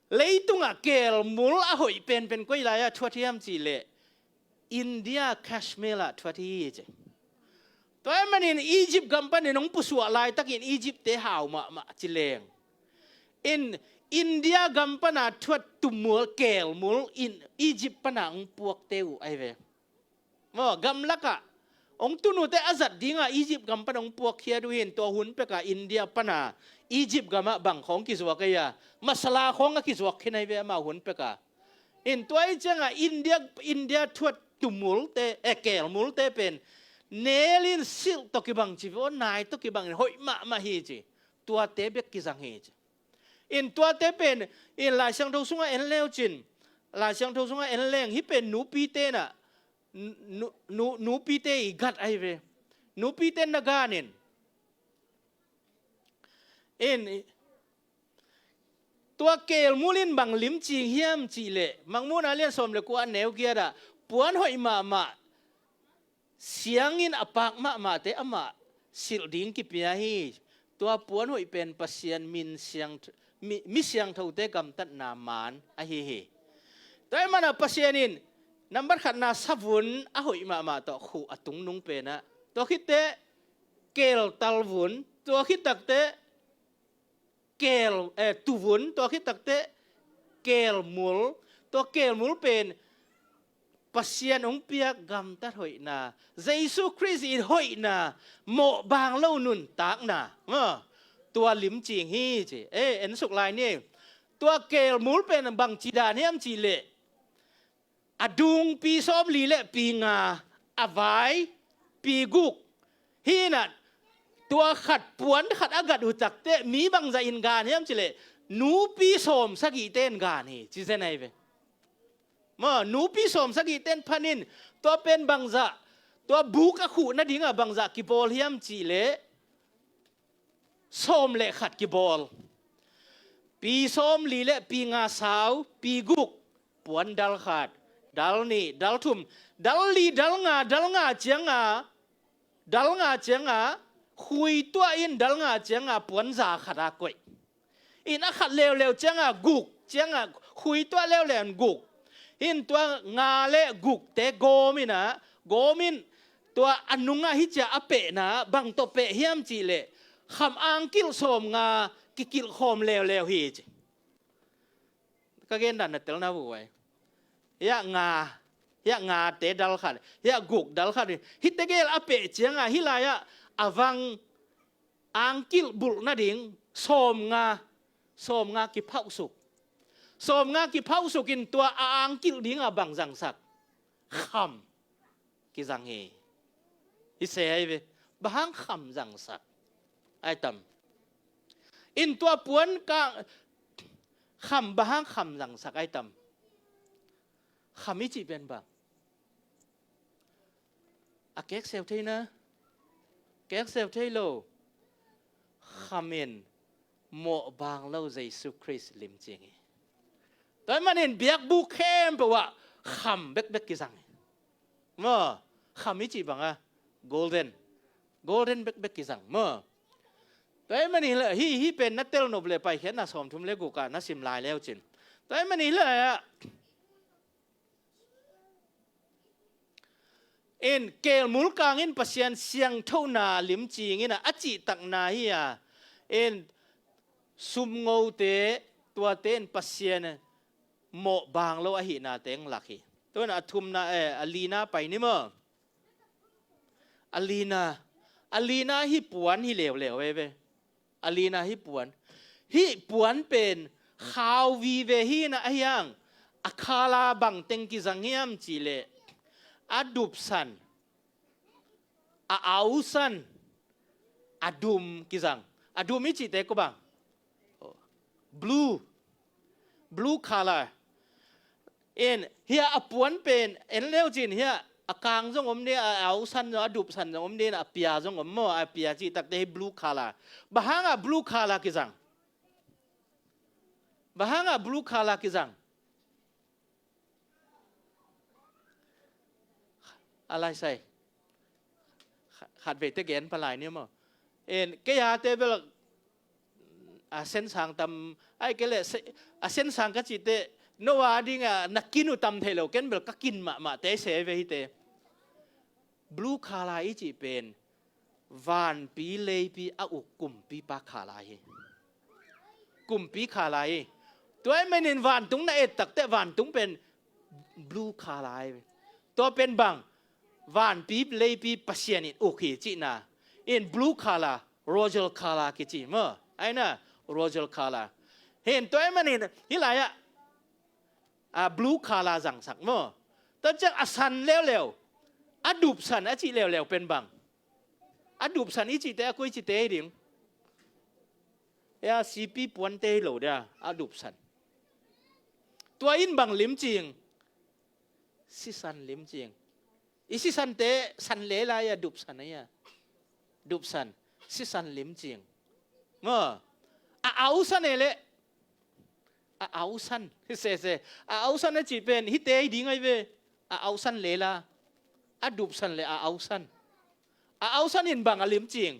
Leitungah keel mul a hoih penpen koi lai-ah thuat hiam cihleh, India Kashmir ah thuat hi ci. Tua ahih manin Egypt gam panin hong pusuah laitakin Egypt-te hau mahmah ci leng, in India gam pana thuat tumul, keel mul in Egypt pana hong puakte uh ai ve. Maw, gamlakah hong tun uhte a zat dinga Egypt gam pana hong puakkhiat uh hi. In tua hun peka India pana Egypt gamah bang khawng kizuak ai a, masala khawng a kizuak khin ai ve amau hun peka. In tua ih cianga India, India thuat tumulte, eh, keel multe pen neel in silh tawh kibang ci ve aw, nai tawh kibang in hoih mahmah hi ci. Tuate bek kizang hi ci. In tuate pen, in Lai Siangtho sungah en leu cin, Lai Siangtho sungah en leng, hih pen nupite na, nu, nu, nupite i gat ai ve. Nupite na ganin, in tua keel mul in bang limcing hiam cihleh, Mangmuhna lian sawm le kua a neu giat ah, puan hoih mahmah, siangin a pak mahmahte amah silh ding kipia hi. Tua puan hoih pen Pasian min siang, mi, mi siangthote gamtatna maan ahi hi. Tua ahih mana Pasian in nambat khatna savun a hoih mahmah tawh khuh a tung nung penah, tua khitteh keel talvun, tua khit takteh keel, eh, tuvun, tua khit takteh keel mul, tua keel mul pen Pasian hong piak gamtat hoihna, Jesu Khrist in hoihna, mawhbang lo nuntakna, maw, tua limcing hi ci. Eh, en suk lai ni. Tua keel mul pen bangci dan hiam cihleh, a dung pi sawmli le pi nga, a vai pi guk. Hi inah tua khat puan khat a gat uh takteh mi bangzah in gan hiam cihleh, nupi sawm sagihte in gan hi ci zen ai ve. Maw, nupi sawm sagihte in phan in, tua pen bangzah, tua buk a khuh nadingah bangzah kibawl hiam cihleh, sawm le khat kibawl. Pi sawmli le pi nga sau, pi guk, puan dal khat, dal nih, dal thum, dal li, dal nga, dal nga cianga, dal nga cianga, khui tuah in dal nga cianga puan za khat a koih. In a khat leuleu cianga guk, cianga khui tuah leuleu in guk. In tua nga le gukte gawm inah, gawm in tua a nungah hih cia a pehna bang tawh peh hiam cihleh, kham angkilh sawm nga kikilh khawm leuleu hi ci. Ka gen dan na telna vuai. Hiah nga, hiah ngate dal khat, hiah guk dal khat. Hih tegel a peh cianga hih lai-ah a vang angkilh bulh nading sawm nga, sawm nga kiphauh suk. Sawm nga kiphauh suk in tua a angkilh dinga bang zangsak? Kham kizang hi. Hi se ai ve. Bang hang kham zangsak ai tam? In tua puan ka kham, bang hang kham zangsak ai tam? Kham i cih pen bang? A kekseu thei na, kekseu thei lo. Kham in mawhbang lo Jesu Khrist limcing hi. Tua ahih manin biakbuk khempeuh ah kham bekbek kizang hi. Maw, kham i cih bangah golden, golden bekbek kizang maw. Tua ahih manin hih, hih pen na tel nop le Paikhiatna sawmthum le gukah na sim lai leu cin. Tua ahih manin hih lai-ah in kelmul kangin Pasian siangthona limcing in a, a cihtakna hi a, in sumngote, tuate in Pasian mawhbang lo ahihnate hong lak hi. Tuan a thumna, eh, a lina pai ni maw? A lina, a lina hih puan hi leuleu veve. A lina hih puan. Hih puan pen khau vive hi na ahi hang, a khala bang teng kizang hiam cihleh, A dupsan, a ausan, a dum kizang. A dum i cihte kua bang? Blue. Blue color. In, hiah a puan pen en leu cin, hiah a kang zong om ding, a ausan zong, a dupsan zong om ding, a pia zong om maw? A pia cih takte hi blue color. Bang hangah blue color kizang? Bang hangah blue color kizang? A laisai khat veite gen palai ni maw? En, kei a te bel a sensang tam, ai kei le a sensang ka cihte, no a ding a na kin uh tam thei lo, ken bel ka kin mahmah te se ve hite. Blue color i cih pen vanpi leipi a uk kumpipa color hi. Kumpi color hi. Tua ahih manin vantung na et takte vantung pen blue color hi. Tua pen bang? Vanpi leipi Pasian in uk hi cihna. In blue color, royal color kici maw? Aina, royal color. Hin tua ahih manin hih lai-ah a blue color zangsak maw? Tua ciang a san leuleu, a dupsan a cih leuleu pen bang? A dupsan i cihte a koi cihte hi ding? Ea, sipi puante hi lo dia a dupsan. Tua in bang limcing? Sisan limcing. I sisante san le lai a dupsan a ia. Dupsan, sisan limcing. Maw, a ausan e le. A ausan. Sese. A ausan a cih pen hite hi ding ai ve. A ausan le la. A dupsan le a ausan. A ausan in bang a limcing?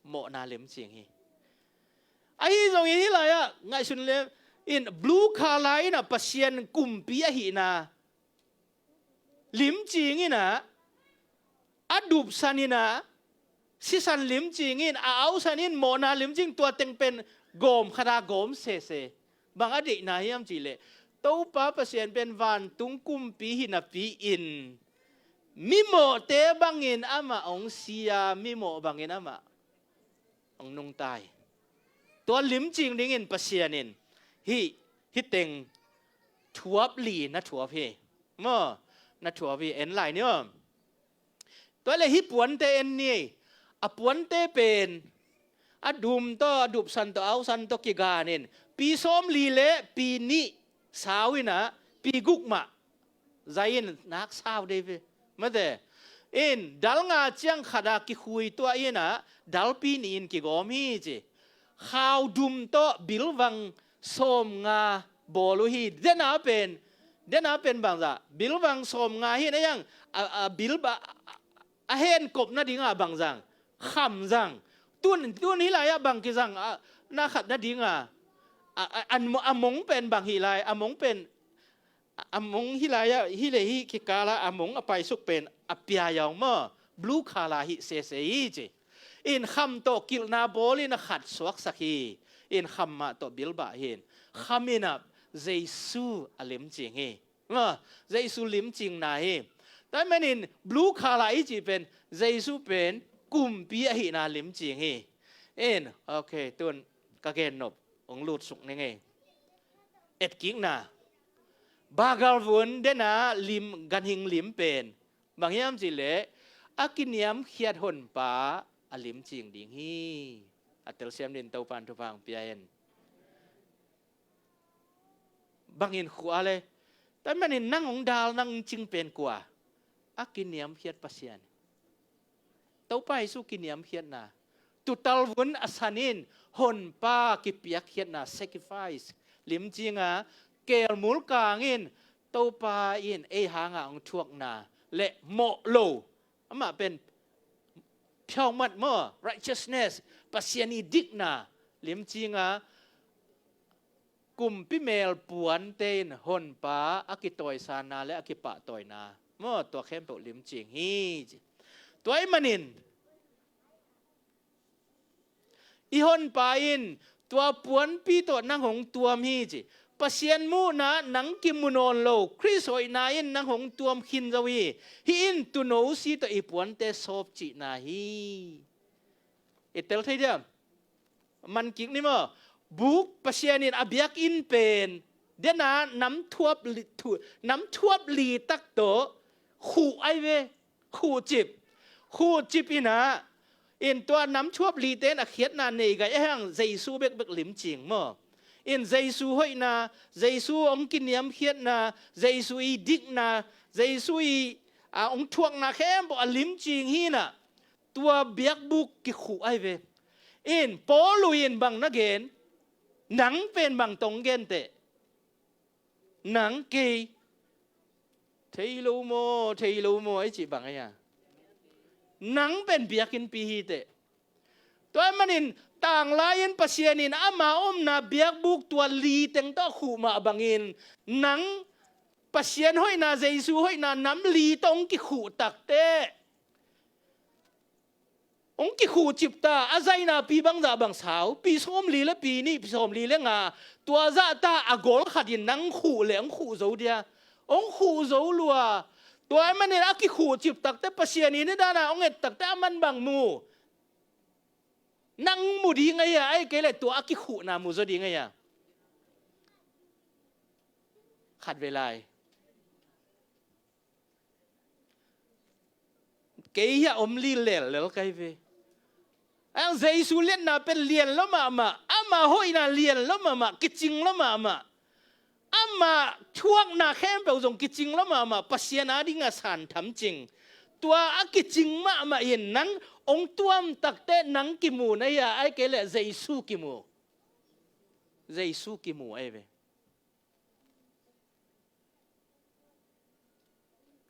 Mawhna limcing hi. Ahi zongin hih lai-ah ngaihsun le in blue color in a Pasian kumpi ahihna limcing in a, a dupsan in a, sisan limcing in, a ausan in mawhna limcing, tua teng pen gawm khat a gawm sese. Bang a deihna hiam cih leh Topa Pasian pen vantung kumpi hi napi-in mimawhte bangin amah hong si a, mimawh bangin amah hong nungta hi. Tua limcing dingin Pasian in hih, hih teng thuap li na thuap hi. Maw, na thuap hi, en lai ni aw. Tua le hih puante en ni. A puante pen a dum tawh, a dupsan tawh, a ausan tawh kiganin pi sawmli le pi nih sau in a, pi guk mah zai in nak sau dei ve. Mate in dal nga ciang khat a kikhui tuah in a, dal pi nih in kigawm hi ci. Khau dum tawh bilvang sawmnga bawl uh hi. Dena pen, dena pen bangzah, bilvang sawmnga hi na yang, a, a bilba, a, a henkop nadinga bangzang, kham zang. Tun, tun hih lai-ah bang kizang, a, na khat nadinga, a, a, a, a mong pen bang hih lai, a mong pen, a, a mong hih lai-ah, hih le hih kikala a mong a paisuk pen a pia yaung maw, blue color hih sese hi ci. In kham tawh kilhna bawl in a khat suaksak hi. In kham mah tawh bilbah hi. Kham in a Jesu a limcing hi. Maw, Jesu limcingna hi. Tua manin blue color i cih pen Jesu pen kumpi ahihna limcing hi. In, ok, tun ka gennop hong lutsuk ning ei. Etkikna. Bagal vun dena lim, ganhing lim pen bang hiam cih leh a kiniamkhiat honpa a limcing ding hi. A telsiam din Topan thupha hong pia hen. Bangin khua le, tua manin nang hong dal, nang hong cing pen kua? A kiniamkhiat Pasian. Topa Jesu kiniamkhiatna. Tutal vun a san in honpa kipiakkhiatna, sacrifice, limcinga, kelmul kangin Topa in ei hanga hong thuakna le mawh lo, amah pen phiaumat maw, righteousness, Pasian i dikna, limcinga, kumpi mel puante in honpa a kitawisanna le a kipahtawina maw, tua khempeuh limcing hi ci. Tua ahih manin i honpa in tua puanpi tawh nang hong tuam hi ci. Pasian muhna nang kimu nawn lo, Khrist hoihna in nang hong tuam khin zo hi. Hih in tuuno si tawh i puante sawp cihna hi. I tel thei diam? Man kik ni maw? Buk Pasian in a biakinn pen dena nam thuap li, thu, nam thuap li tak tawh Khuh ai ve. Khuhcip. Khuhcip in ah, in tua nam thuap lite in a khiatna nei gai a hang Jesu bekbek limcing maw? In Jesu hoihna, Jesu hong kiniamkhiatna, Jesu i dikna, Jesu i, a, hong thuakna khempeuh a limcing hi in ah, tua biakbuk kikhuh ai ve. In Paul in bang na gen, nang pen bang tawh hong gen teh? Nang kei. Thei lo maw, thei lo maw, ai cih bang ai a. Nang pen biakinnpi hi teh. Tua ahih manin tanglai-in Pasian in ama omna biakbuk tua li teng tawh a khuh mah bangin, nang Pasian hoihna, Jesu hoihna nam li tawh hong kikhuh tak teh, hong kikhuhcip ta, a zainapi bangzah bang sau, pi sawmli le pi nih, pi sawmli le nga, tua zah ta a gol khat in nang khuh leh hong khuh zo dia, hong khuh zo lua. Tua ahih manin a kikhuhcip tak teh, Pasian in i dan a hong et tak teh aman bang mu? Nang mu ding ai a, ai kei leh tua a kikhuhna mu zaw ding ai a. Khatvei lai. Kei hiah om lilel lel kai ve. Ang Jesu liatna pen lian lo mahmah, ama hoihna lian lo mahmah, kicing lo mahmah. Ama thuakna khempeuh zong kicing lo mahmah, Pasian a ding a san tham cing. Tua a kicing mahmah in nang hong tuam tak teh nang kimu na hia, ai kei leh Jesu kimu. Jesu kimu ai ve.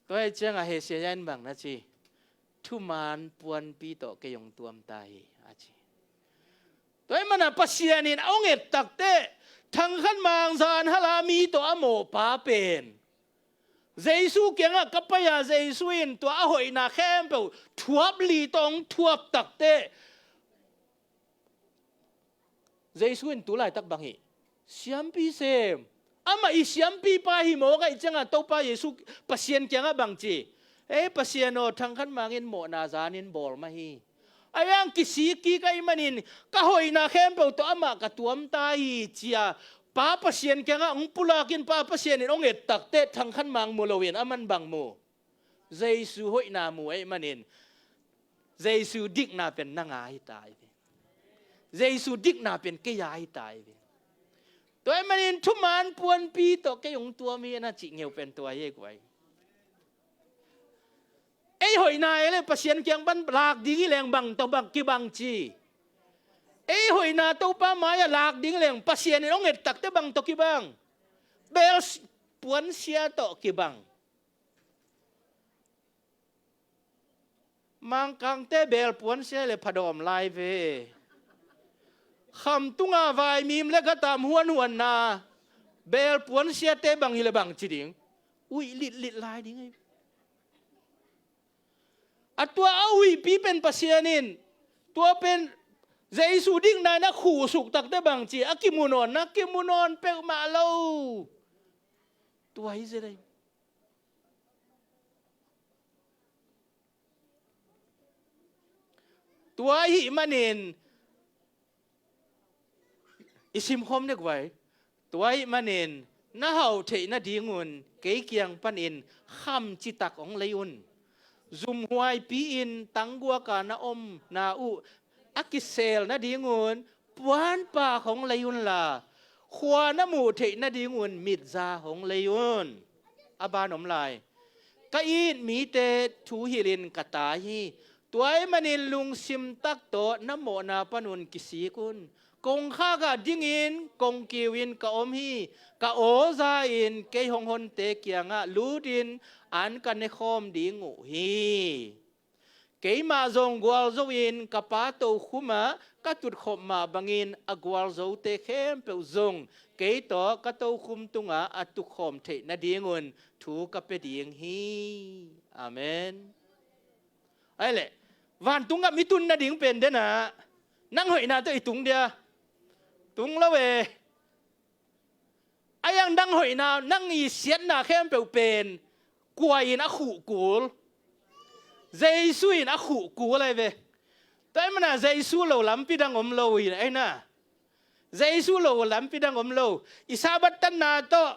Tua ahih ciangah Hesekiah in bang na ci? Thuman puanpi tawh kei hong tuam ta hi, a ci. Tua ahih manin Pasian in a hong et tak teh, Thang Khan Mang zan hala mi tawh a mawhpa pen, Jesu kiangah ka pai a, Jesu in tua a hoihna khempeuh thuap li tawh hong thuap tak teh, Jesu in tu laitak bang hi? Siampi sem. Amah i siampipa hi mawk ahih ciangah Topa Jesu Pasian kiangah bang ci? Ei Pasian aw, Thang Khan Mang in mawhna zan in bawl mah hi. Ahi hang kisik kik ahih manin ka hoihna khempeuh tawh amah ka tuam ta hi, ci a Pa Pasian kiangah hong pulak in, Pa Pasian in hong et tak teh Thang Khan Mang mu lo in aman bang mu? Jesu hoihna mu ahih manin, Jesu dikna pen nang a hi ta hi ve. Jesu dikna pen kei a hi ta hi ve. Tua ahih manin thuman puanpi tawh kei hong tuam hi na cih ngeu pen tua hi ei guai. Ei hoihna ei leh Pasian kiang pan lak ding hi leng bang tawh bang kibang ci? Ei hoihna Topa mai-ah lak ding leng Pasian in hong et tak teh bang tawh kibang? Bel s-, puansia tawh kibang. Mangkangte bel puansia leh phadawm lai ve. Kham tunga vaimim leh gatam huanhuanna bel puansiate bang hi leh bang ci ding? Uih litlit lai ding hi. A tua a uihpi pen Pasian in, tua pen Jesu dikna in a khuhsuk tak teh bang ci? A kimu nawn na, kimu nawn peuhmah lo. Tua hi zia dai. Tua ahih manin i simkhawm dek vai. Tua ahih manin na hauh theih nadingun kei kiang panin kham citak hong lei un. Zumhuaipi-in tangguaka na omna uh a kisel nadingun puanpak hong lei unla, khua na muh theih nadingun mitza hong lei un. A ban om lai. Ka it mite thu hilhin ka tai hi. Tua ahih manin lungsim tak tawh na mawhna panun kisik un. Kongkhak ah dingin kongkiu in ka om hi. Ka aw za-in kei hong honte kiangah lutin an ka nekhawm ding uh hi. Keimah zong gualzo-in ka Pa tokhumah ka tutkhop mah bangin a gualzote khempeuh zong kei tawh ka tokhum tungah a tutkhawm theih nadingun thu ka pia ding hi. Amen. Ai leh, vantung gam i tun nading pen denah nang hoihna tawh i tung dia? Tung lo e. A iang dang hoihna, nang i siatna khempeuh pen kua in a khuh kul? Jesu in a khuh kul ai ve. Tua ahih mana Jesu lo lampi dang om lo hi na, ai na. Jesu lo lampi dang om lo. I Sabbath tanna tawh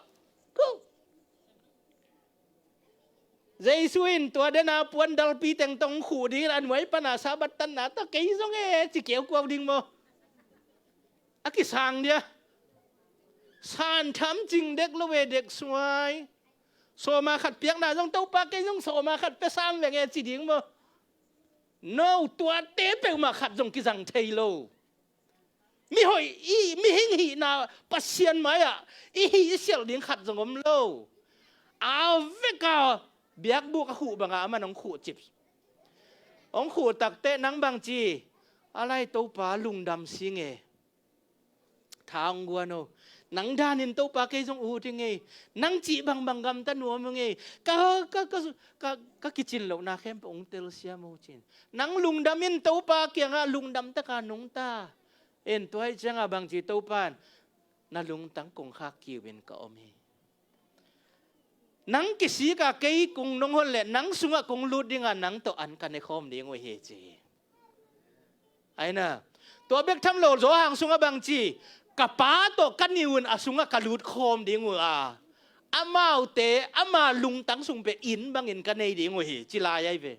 Jesu in tua dena puan dalpi teng tawh hong khuh dingin a nuai pana Sabbath tanna tawh kei zong e ci kiaukuau ding maw? A kisang dia. San tham cing dek lo e, dek suai. Sawma khat piakna zong Topa kei zong sawma khat pia sam veng e ci ding maw? No, tuate peuhmah khat zong kizang thei lo. Mihoih i mihing hihna Pasian mai-ah i hih i sialh ding khat zong om lo. A veka biakbuk a khuh banga aman hong khuh cip. Hong khuh takteh nang bangci, a lai Topa lungdam sing e. Tha hong guan o. Nang danin Topa kei zong ut hi ngei. Nang cih bangbang gamta nuam hi ngei. Ka, ka, ka, ka, ka kicin lohna khempeuh hong telsiam o cin. Nang lungdam in Topa kiangah lungdam taka nungta. En tua ih ciangah bangci Topa in na lungtang kongkhak kiu in ka om hi. Nang kisika kei kong nong hon leh nang sungah kong lut dinga nang tawh an ka nekhawm ding uh hi ci hi. Aina, tua bek tham lo Johan sungah bangci, ka Pa tawh ka niu in a sungah ka lut khawm ding uh a, amaute ama lungtang sung peh inn bangin ka nei ding uh hi ci lai ai ve.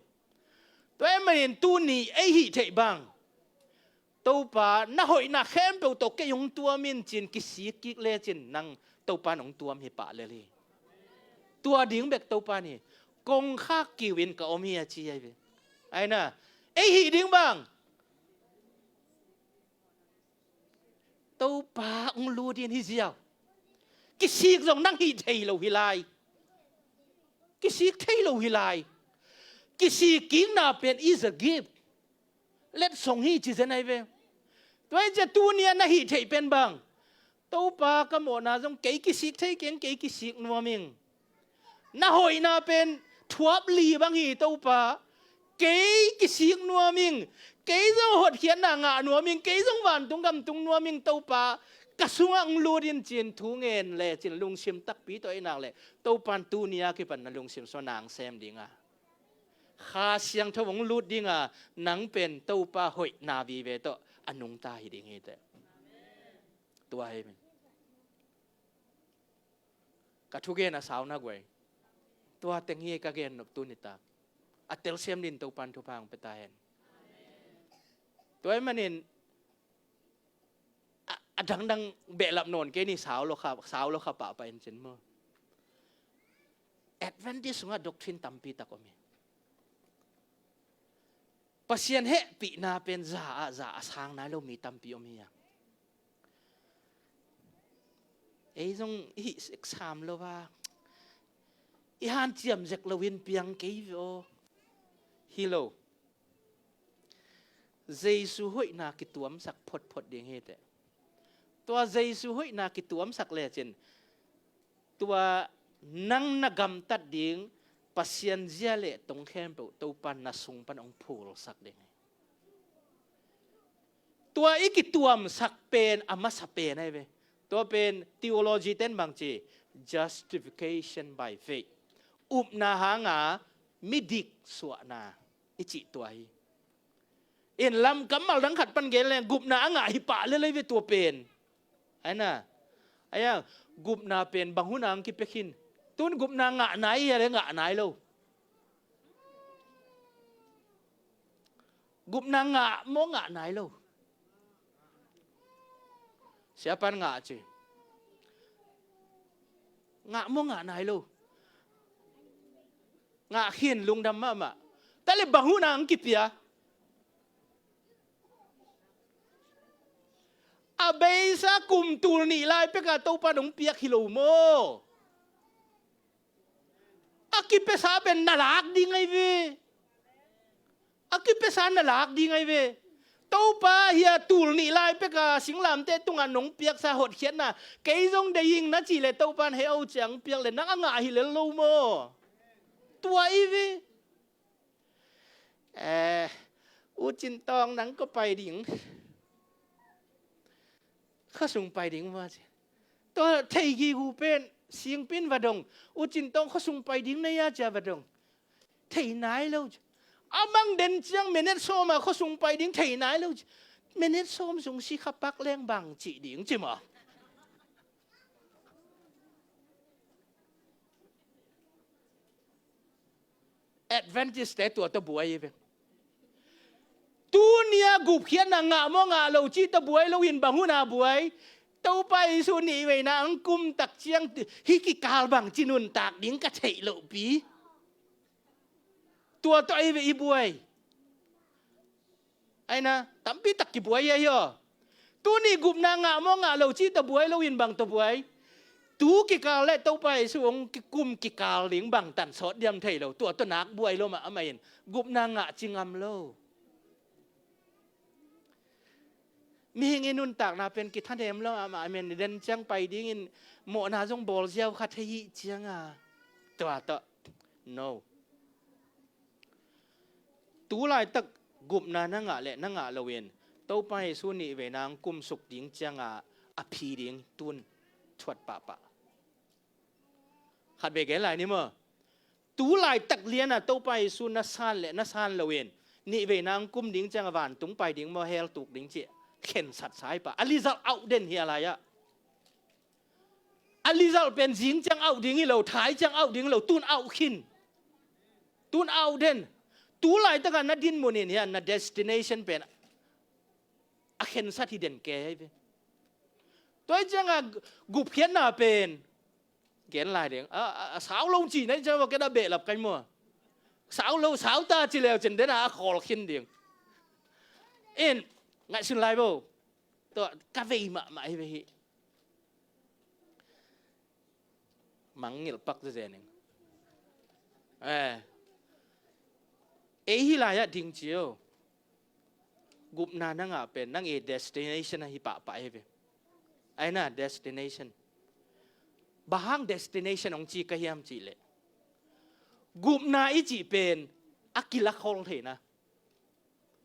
Tua ahih manin tuni ei hih theih bang, Topa na hoihna khempeuh tawh kei hong tuam in cin kisik kik lecin nang Topa in hong tuam hi pah lel hi. Tua ding bek Topa in hi. Kongkhak kiu in ka om hi a ci ai ve. Aina, ei hih ding bang, Topa hong lut in hi ziau. Kisik zong nang hih thei lo hi lai. Kisik thei lo hi lai. Kisik kikna pen is a gift. Letsong hi ci zen ai ve. Tua hi cia tuni a na hih theih pen bang, Topa ka mawhna zong kei kisik thei keng, kei kisik nuam ing. Na hoihna pen thuap li bang hi Topa. Kei kisik nuam ing. Kei zong hotkhiatna ngah nuam ing. Kei zong vantung gam tung nuam ing Topa. Ka sungah hong lut in cin thu ngen lecin lungsim takpi tawh ei nak leh Topa in tuni a kipan na lungsim sua nang sem dinga Kha Siangtho hong lut dinga nang pen Topa hoihna vive tawh a nungta hi ding hi teh. Tua hi min. Ka thugen a sau na guai. Tua teng hi ka gen nop tuni ta. A telsiam din Topan thupha hong pia ta hen. Tua hi manin a, a dangdang behlap nawn kei ni sau lo kha, sau lo kha pahpah in cin maw. Adventist sungah doctrine tampi tak om hi. Pasian hehpihna pen za ah za a sang nai lo mi tampi om hi a. Ei zong i hih sek sam lo a, i hanciam zek loin piang kei ve aw. Hi lo. Jesu hoihna kituamsak photphot ding hi teh. Tua Jesu hoihna kituamsak lecin tua nang na gamtat ding Pasian zia le tong khempeuh Topan na sung pan hong phulsak ding hi. Tua i kituamsak pen a masa pen ahi ve. Tua pen theology ten bangci, justification by faith. Upna hanga midik suahna i cih tua hi. In lam kammal dang khat pan gen leng gupna a ngah hi pah lel ahi ve tua pen. Aina, aya, gupna pen bang hun ang kipia khin. Tun gupna ngah nai hi a le ngah nai lo. Gupna ngah maw ngah nai lo? Siapan ngah ci. Ngah maw ngah nai lo? Ngah khin lungdam mahmah. Tale bang hun ang kipia. A beisa kum tul nih lai peka Topa nong piak hi lo maw? A kipesa pen na lak ding ahi ve. A kipesa na lak ding ahi ve. Topa hia tul nih lai peka singlamte tunga nong piaksa hotkhiatna kei zong deih ing na cih le Topan he o ciang piak le nang a ngah hi lel lo maw? Tua ahi ve. Eh, U Cin Tawng nang kua pai ding? Khuasung pai ding maw ci. Tua thei gige pen singpin va dong. U Cin Tawng khuasung pai ding na hia cia va dong. Thei nai lo ci. A mang den ciang minute sawma khuasung pai ding thei nai lo ci. Minute sawm sung si kha pak leng bang ci ding ci maw? Adventist te tua tawh buai hi ve. Tuni-a gupkhiatna ngah maw ngah lo cih tawh buai loin bang hun a buai? Topa Jesu nihveina ang kum tak ciang hih kikal bangci nuntak ding ka theih lohpi. Tua tawh ahi ve i buai. Aina tampi tak kibuai ahi aw. Tuni gupna ngah maw ngah lo cih tawh buai loin bang tawh buai? Tu kikal le Topa Jesu hong kikum kikal ding bang tan sawt diam thei lo. Tua tawh nak buai lo mah amah in gupna ngah ci ngam lo. Mihing i nuntakna pen kithanem lo amah, amen, den ciang pai dingin mawhna zong bawl ziau kha thei hi cianga. Tua tawh no. Tu laitak gupna na ngah le na ngah loin Topa Jesu nihveina ang kumsuk ding cianga a phi ding tun thuat pahpah. Khat ve gen lai ni maw? Tu laitak liana Topa Jesu na san le na san loin nihveina ang kum ding cianga vantung pai ding maw hell tuk ding cih khensat sai pah. A result out den hi a lai-ah. A result pen zing ciang out ding hi lo, thai ciang out ding hi lo, tun out khin. Tun out den. Tu laitaka na dinmun in hian na destination pen a khensat hi den ke hi ve. Tua hi cianga gupkhiatna pen gen lai ding. A, a, a sau lo ci na hi cianga kena behlap kai maw. Sau lo, sau ta ci leu cin dena a khawl khin ding. In, ngaihsun lai bo. Tua ka vei mahmah hi ve hi. Mangngilh pak zezen ing. Eh. Ei hi lai-ah ding cio. Gupna na ngah pen nang ei destination ahi pahpah hi ve. Aina destination. Bang hang destination hong ci ka hiam cih leh gupna i cih pen a kilak khol theina.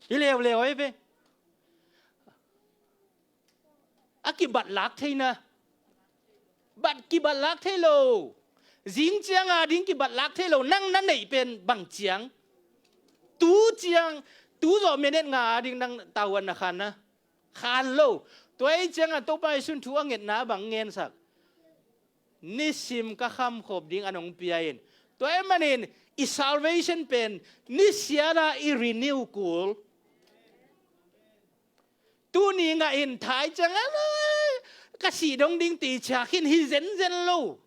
Hi leuleu ahi ve. A kibatlak theina. Bat kibatlak thei lo. Zing cianga ding kibatlak thei lo. Nang na neih pen bang ciang? Tu ciang, tu zawh minute nga a ding nang tahuan na khan na. Khan lo. Tua hi cianga Topa Jesu'n thu a ngetna bang ngensak? Nisim ka khamkhop ding a nong pia in. Tua ahih manin i salvation pen nisiana i renew kul. Tuni ngah in thai ciang a lai ka sih dong ding ti ciah khin hi zenzen lo.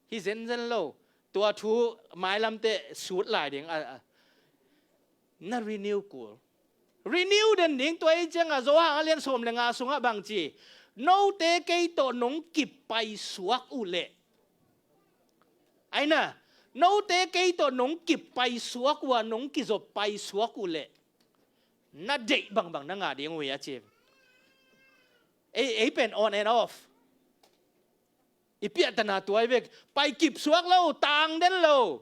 Hi zenzen lo. Tua thu mailamte sut lai ding a, a, na renew kul. Renew den ding tua hi cianga Johan a lian sawm le nga sungah bang ci? Note kei tawh nong kip paisuak uh leh. Aina, note kei tawh nong kip paisuak uh a nong kizop paisuak uh leh na deih bangbang na ngah ding uh hi a ci. Ei, ei pen on and off. I piahtana tua hi vek. Pai kip suak lo, tang den lo.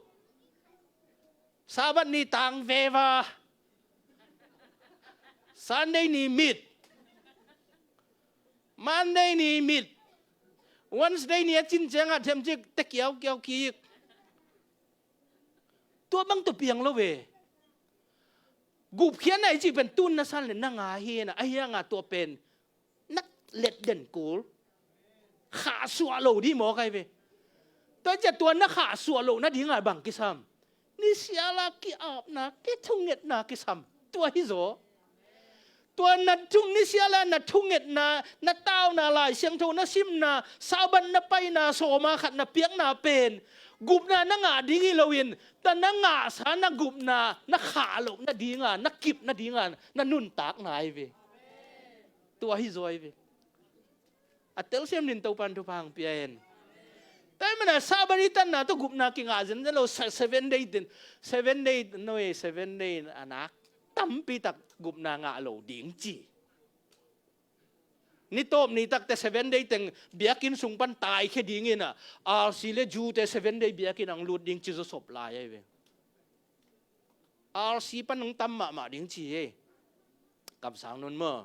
Sabbath ni tang veva. Sunday ni mit. Monday ni mit. Wednesday ni a cin ciangah themcik te kiaukiau kik. Tua bang tua piang lo ve. Gupkhiatna i cih pen tun na san le na nga hi na, ahi a nga tua pen na let den kul. Khahsuah lo dih maw kai ve. Tua ciah tua na khahsuah lo na dinga bang kisam? Nisiala ki-apna, kithungetna kisam. Tua hi zaw. Tua na thung nisiala na thungetna, na tauna, Lai Siangtho na simna, Sabbath na paina, sawma khat na piakna pen gupna na ngah ding hi loin, ta na ngahsa na gupna na khah loh nadinga, na kip nadinga na nuntakna hi ve. Tua hi zaw hi ve. A telsiam din Topan thupha hong pia hen. Tua hi mana Sabbath i tanna tawh gupna kingah zenzen lo, se-, seven day din, seven day, no e, seven day a nak tampi tak gupna ngah lo ding ci. Ni tawp ni takte seven day teng biakinn sung pan taikhia dingin a, R C le Jew te seven day biakinn ang lut ding ci zaw sop lai ahi ve. R C pan ang tam mahmah ding ci hi. Kamsang nun maw?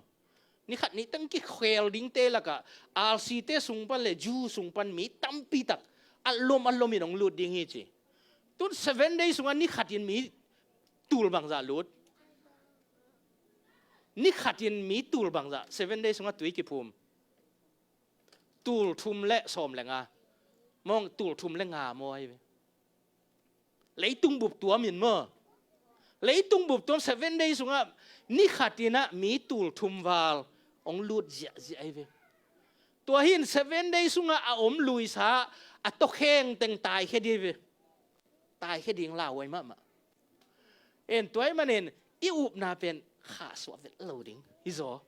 Ni khat ni teng kikhel dingte lakah R C te sung pan le Jew sung pan mi tampi tak a lom a lomin ang lut ding hi ci. Tun seven day sungah ni khatin mi tul bangzah lut? Ni khatin mi tul bangzah, seven days sungah tui kiphum? Tul thum le sawm le nga. Mawng tul thum le nga maw ahi ve. Leitung bup tuam in maw. Leitung bup tuam seven day sungah ni khat in ah mi tul thum val hong lut ziahziah ahi ve. Tua hi in seven day sungah a om luisa a tawkheng teng taikhia ding ahi ve. Taikhia ding lauhuai mahmah. En tua ahih manin i upna pen khahsuah vet lo ding hi zaw.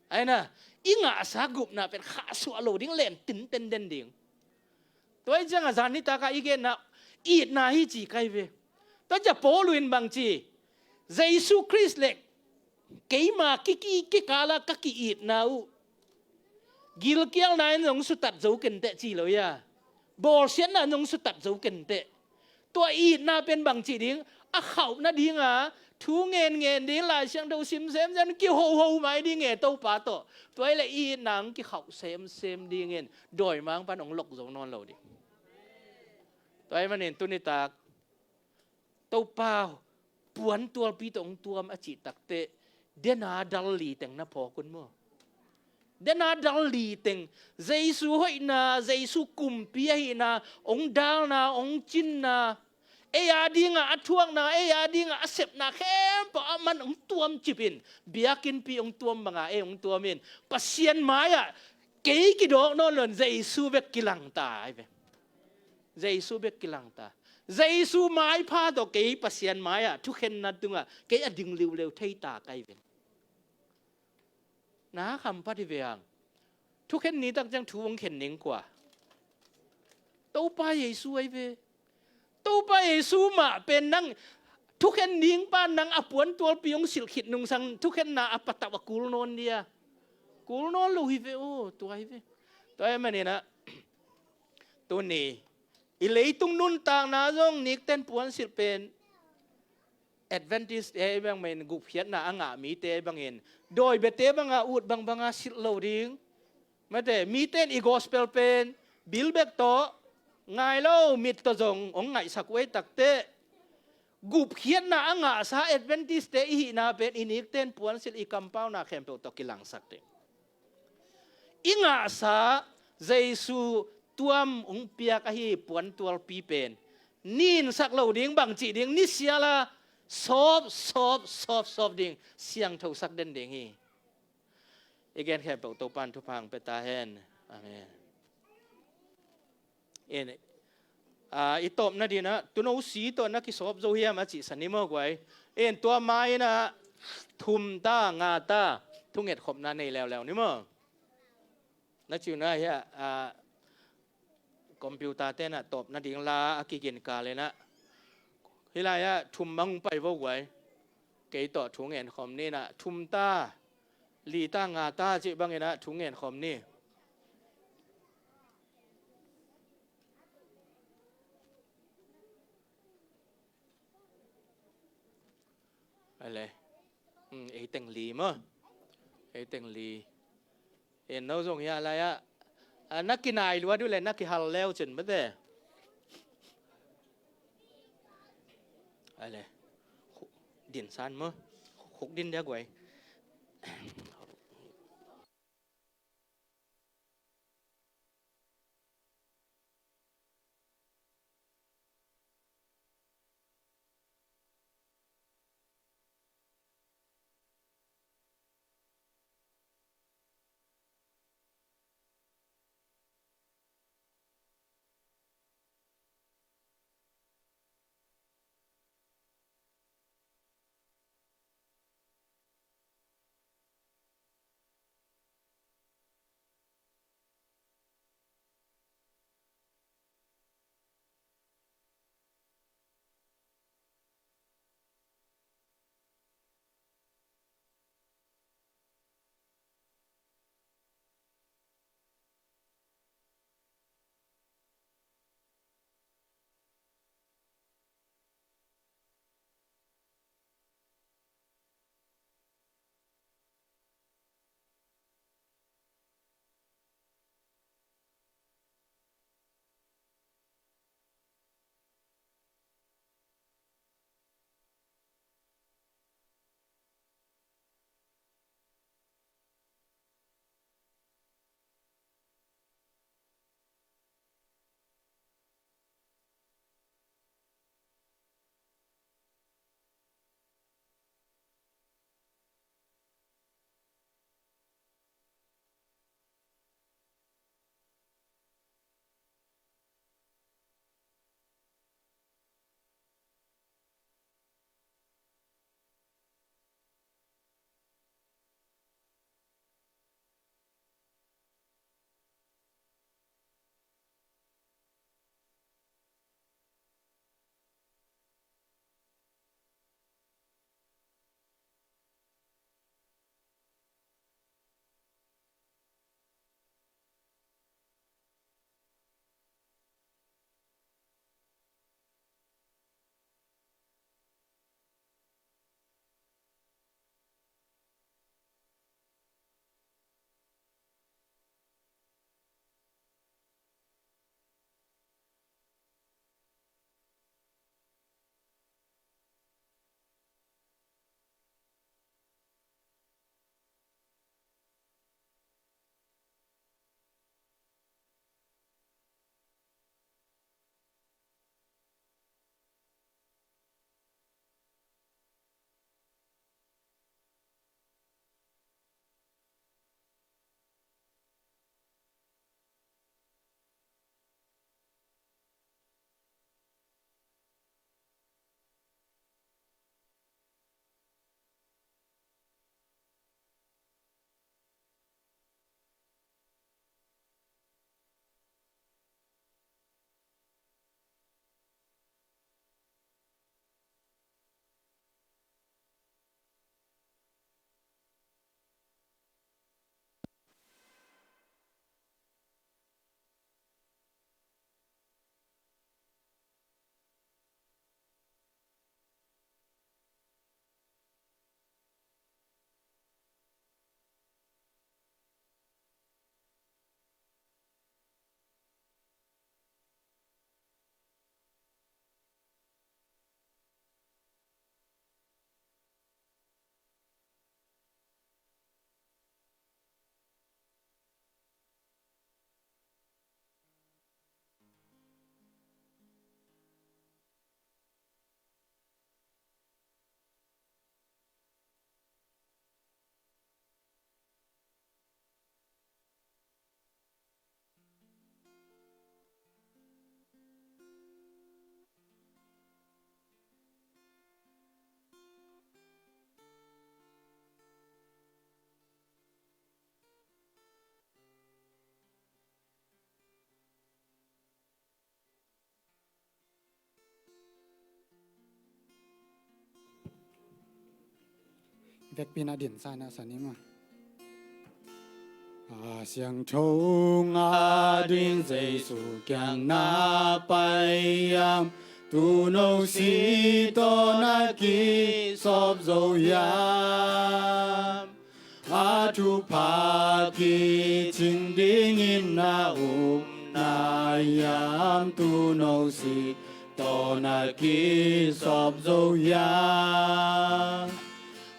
Aina, i ngahsa gupna pen khahsuah lo ding, len tinten den ding. Tua hi ciangah zan nitakah i genna itna hi ci ka hi ve. Tua ciah Paul in bang ci, Jesu Khrist le keima kiki kikala ka ki-itna uh gilkialna in zong sutat zo kenteh ci lo ia. Bawlsiatna in zong sutat zo kenteh. Tua itna pen bang cih ding, a khauh nadinga thu ngenngen ding, Lai Siangtho sim semsem, kihoho mai ding e Topa tawh. Tua hi leh itna hong kikhauh semsem dingin dawimangpa'n hong lok zo nawn lo ding. Tua ahih manin tunitak Topa puantualpi tawh hong tuam a cih takteh, dena dal li teng na phawk un maw. Dena dal li teng, Jesu hoihna, Jesu kumpi ahihna, hong dalna, hong cinna, ei a dingah a thuakna, ei a dingah a sepna khempeuh a man hong tuamcip in, biakinnpi hong tuam banga ei hong tuam in, Pasian mai-ah kei kidawk nawn lo in Jesu bek kilangta ahi ve. Jesu bek kilangta. Jesu maipha tawh kei Pasian mai-ah thukhenna tungah kei a ding liuleu thei ta ka hi ve. Na khampat hi ve hang. Thukhen ni tak ciang thu hong khen ning kua? Topa Jesu ahi ve. Topa Jesu mah pen nang thukhen ningpa nang a puantualpi hong silh khit nungsang thukhenna a patauh a kul nawn dia. Kul nawn lo hi ve aw, tua hi ve. Tua ahih manin ah tuni i leitung nuntakna zong nikten puansilh pen Adventist te bang mahin gupkhiatna a ngah mite bangin dawi biate banga ut bangbanga silh lo ding. Mate, mite in i gospel pen bil bek tawh ngai lo, mit tawh zong hong ngaihsak uh ei takteh, gupkhiatna a ngahsa Adventist te i hihna pen i nikten puansilh i kampauna khempeuh tawh kilangsak ding. I ngahsa Jesu tuam hong piak ahi puantualpi pen ninsak lo ding, bang cih ding, nisiala sawp sawp sawp sawp ding, siangthosak den ding hi. I gen khempeuh Topa'n thupha hong pia ta hen. Amen. En, ah, i tawpna dinah, tuuno si tawh na kisawp zo hiam a cihsa ni maw guai. En, tua ma-in ah thum ta, nga ta, thungetkhopna nei leuleu ni maw. Na cihna hiah, ah, computer tenah tawpna ding la a kiginkal inah, hih lai-ah thum bang hong pai vo guai. Kei tawh thu ngenkhawm ni inah, thum ta, li ta, nga ta cih bang inah thu ngenkhawm ni. Ale. Hmm, ei teng li maw. Ei teng li. En, no zong hiah lai-ah, ah, na kinai lua diu le na kihal leu cin mate. Ale. Khuk din san maw. Khuk din dia guai. Biakpi na din sa na sa ni ma. A siangtho ngah ding Jesu kiang na pai hiam? Tuuno si tawh na kisawp zo hiam? A thupha kicing dingin na um na hiam? Tuuno si tawh na kisawp zo hiam?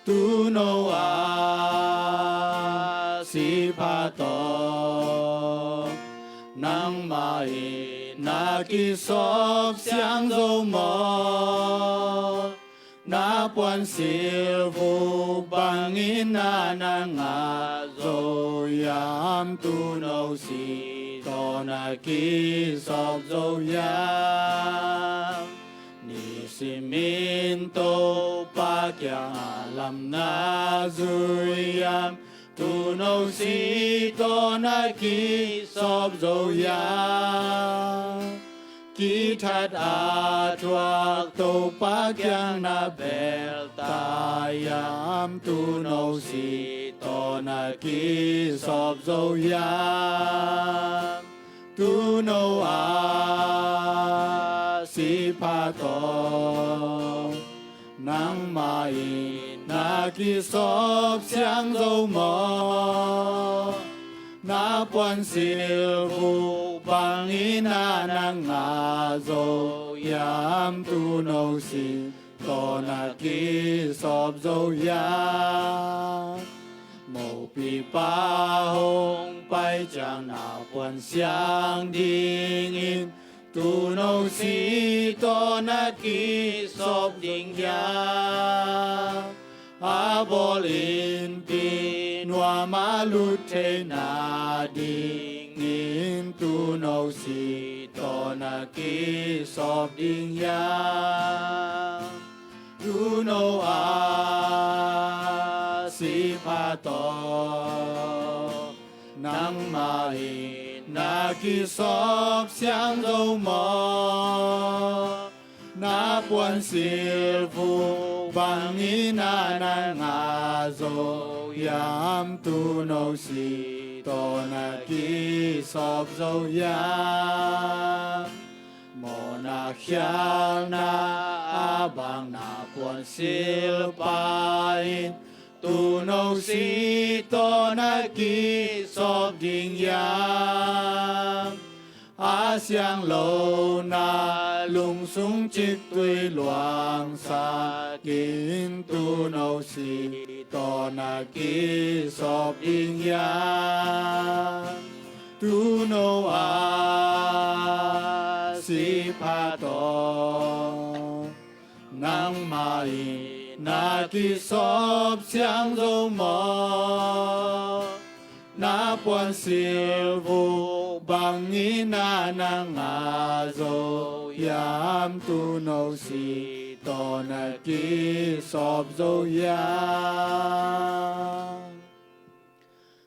Tuuno a sipha tawh nangmah in na kisawp siang zo maw? Na puan silvuk bangin na na ngah zo hiam? Tuuno si tawh na kisawp zo hiam? Nisimin Topa kiangah lam na zui hiam? Tuuno si tawh na kisawp zo hiam? Kithat a thuak Topa kiang na bel ta hiam? Tuuno si tawh na kisawp zo hiam? Tuuno a sipha tawh nangmah in na kisawp siang zo maw? Na puan silvuk bangin na na ngah zo hiam? Tuuno si tawh na kisawp zo hiam? Mopipa hong pai ciang na puan siang dingin tuuno si tawh na kisawp ding hiam? A bawl innpi nuam a lut theihna dingin tuuno si tawh na kisawp ding hiam? Tuuno a sipha tawh nangmah in na kisawp siang zo maw? Na puan silvuk bangin na na ngah zo hiam? Tuuno si tawh na kisawp zo hiam? Mawhna khialhna a bang na puan silpa in tuuno si tawh na kisawp ding hiam? A siang lo na lungsung ciktui luangsak in tuuno si tawh na kisawp ding hiam? Tuuno a sipha tawh nangmah in na kisawp siang zo maw? Na puan silvuk bangin na na ngah zo hiam? Tuuno si tawh na kisawp zo hiam?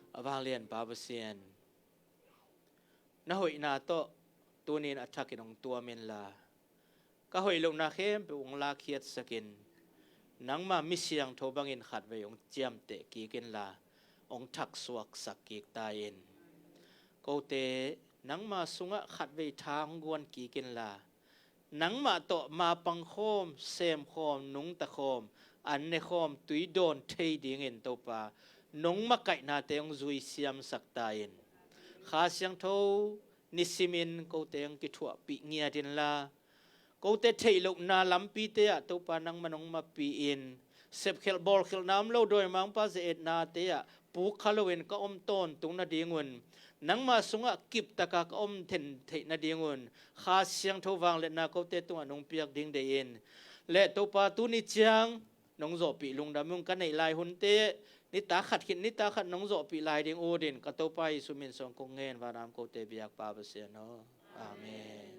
A vanglian Pa Pasian, na hoihna tawh tunin a thakin hong tuam inla, ka hoih lohna khempeuh hong lakkhiatsakin, nangma mi siangtho bangin khatvei hong ciamteh kik inla, hong thaksuaksak kik ta in. Kote nangma sungah khatvei tha hong guan kik inla, nangmah tawh mapang khawm, sem khawm, nungta khawm, an ne khawm, tui dawn thei dingin Topa, nong makaihnate hong zui siamsak ta in. Kha Siangtho nisimin kote hong kithuahpih ngiat inla, kote theih lohna lampite ah Topa nangma nong mapi in, sepkhelh bawlkhelhna om lo dawimangpa ze-etnate ah puk kha loin ka om tawntung nadingun, nangma sungah kiptaka ka om then theih nadingun Kha Siangtho vangliatna kote tungah nong piak ding deih in. Le Topa, tuni ciang nong zawhpih lungdam ung. Ka neih lai hunte nitak khat khit nitak khat nong zawhpih lai ding ut in ka Topa Jesu min suang kong ngen, vanam kote biak Pa Pasian aw. Amen.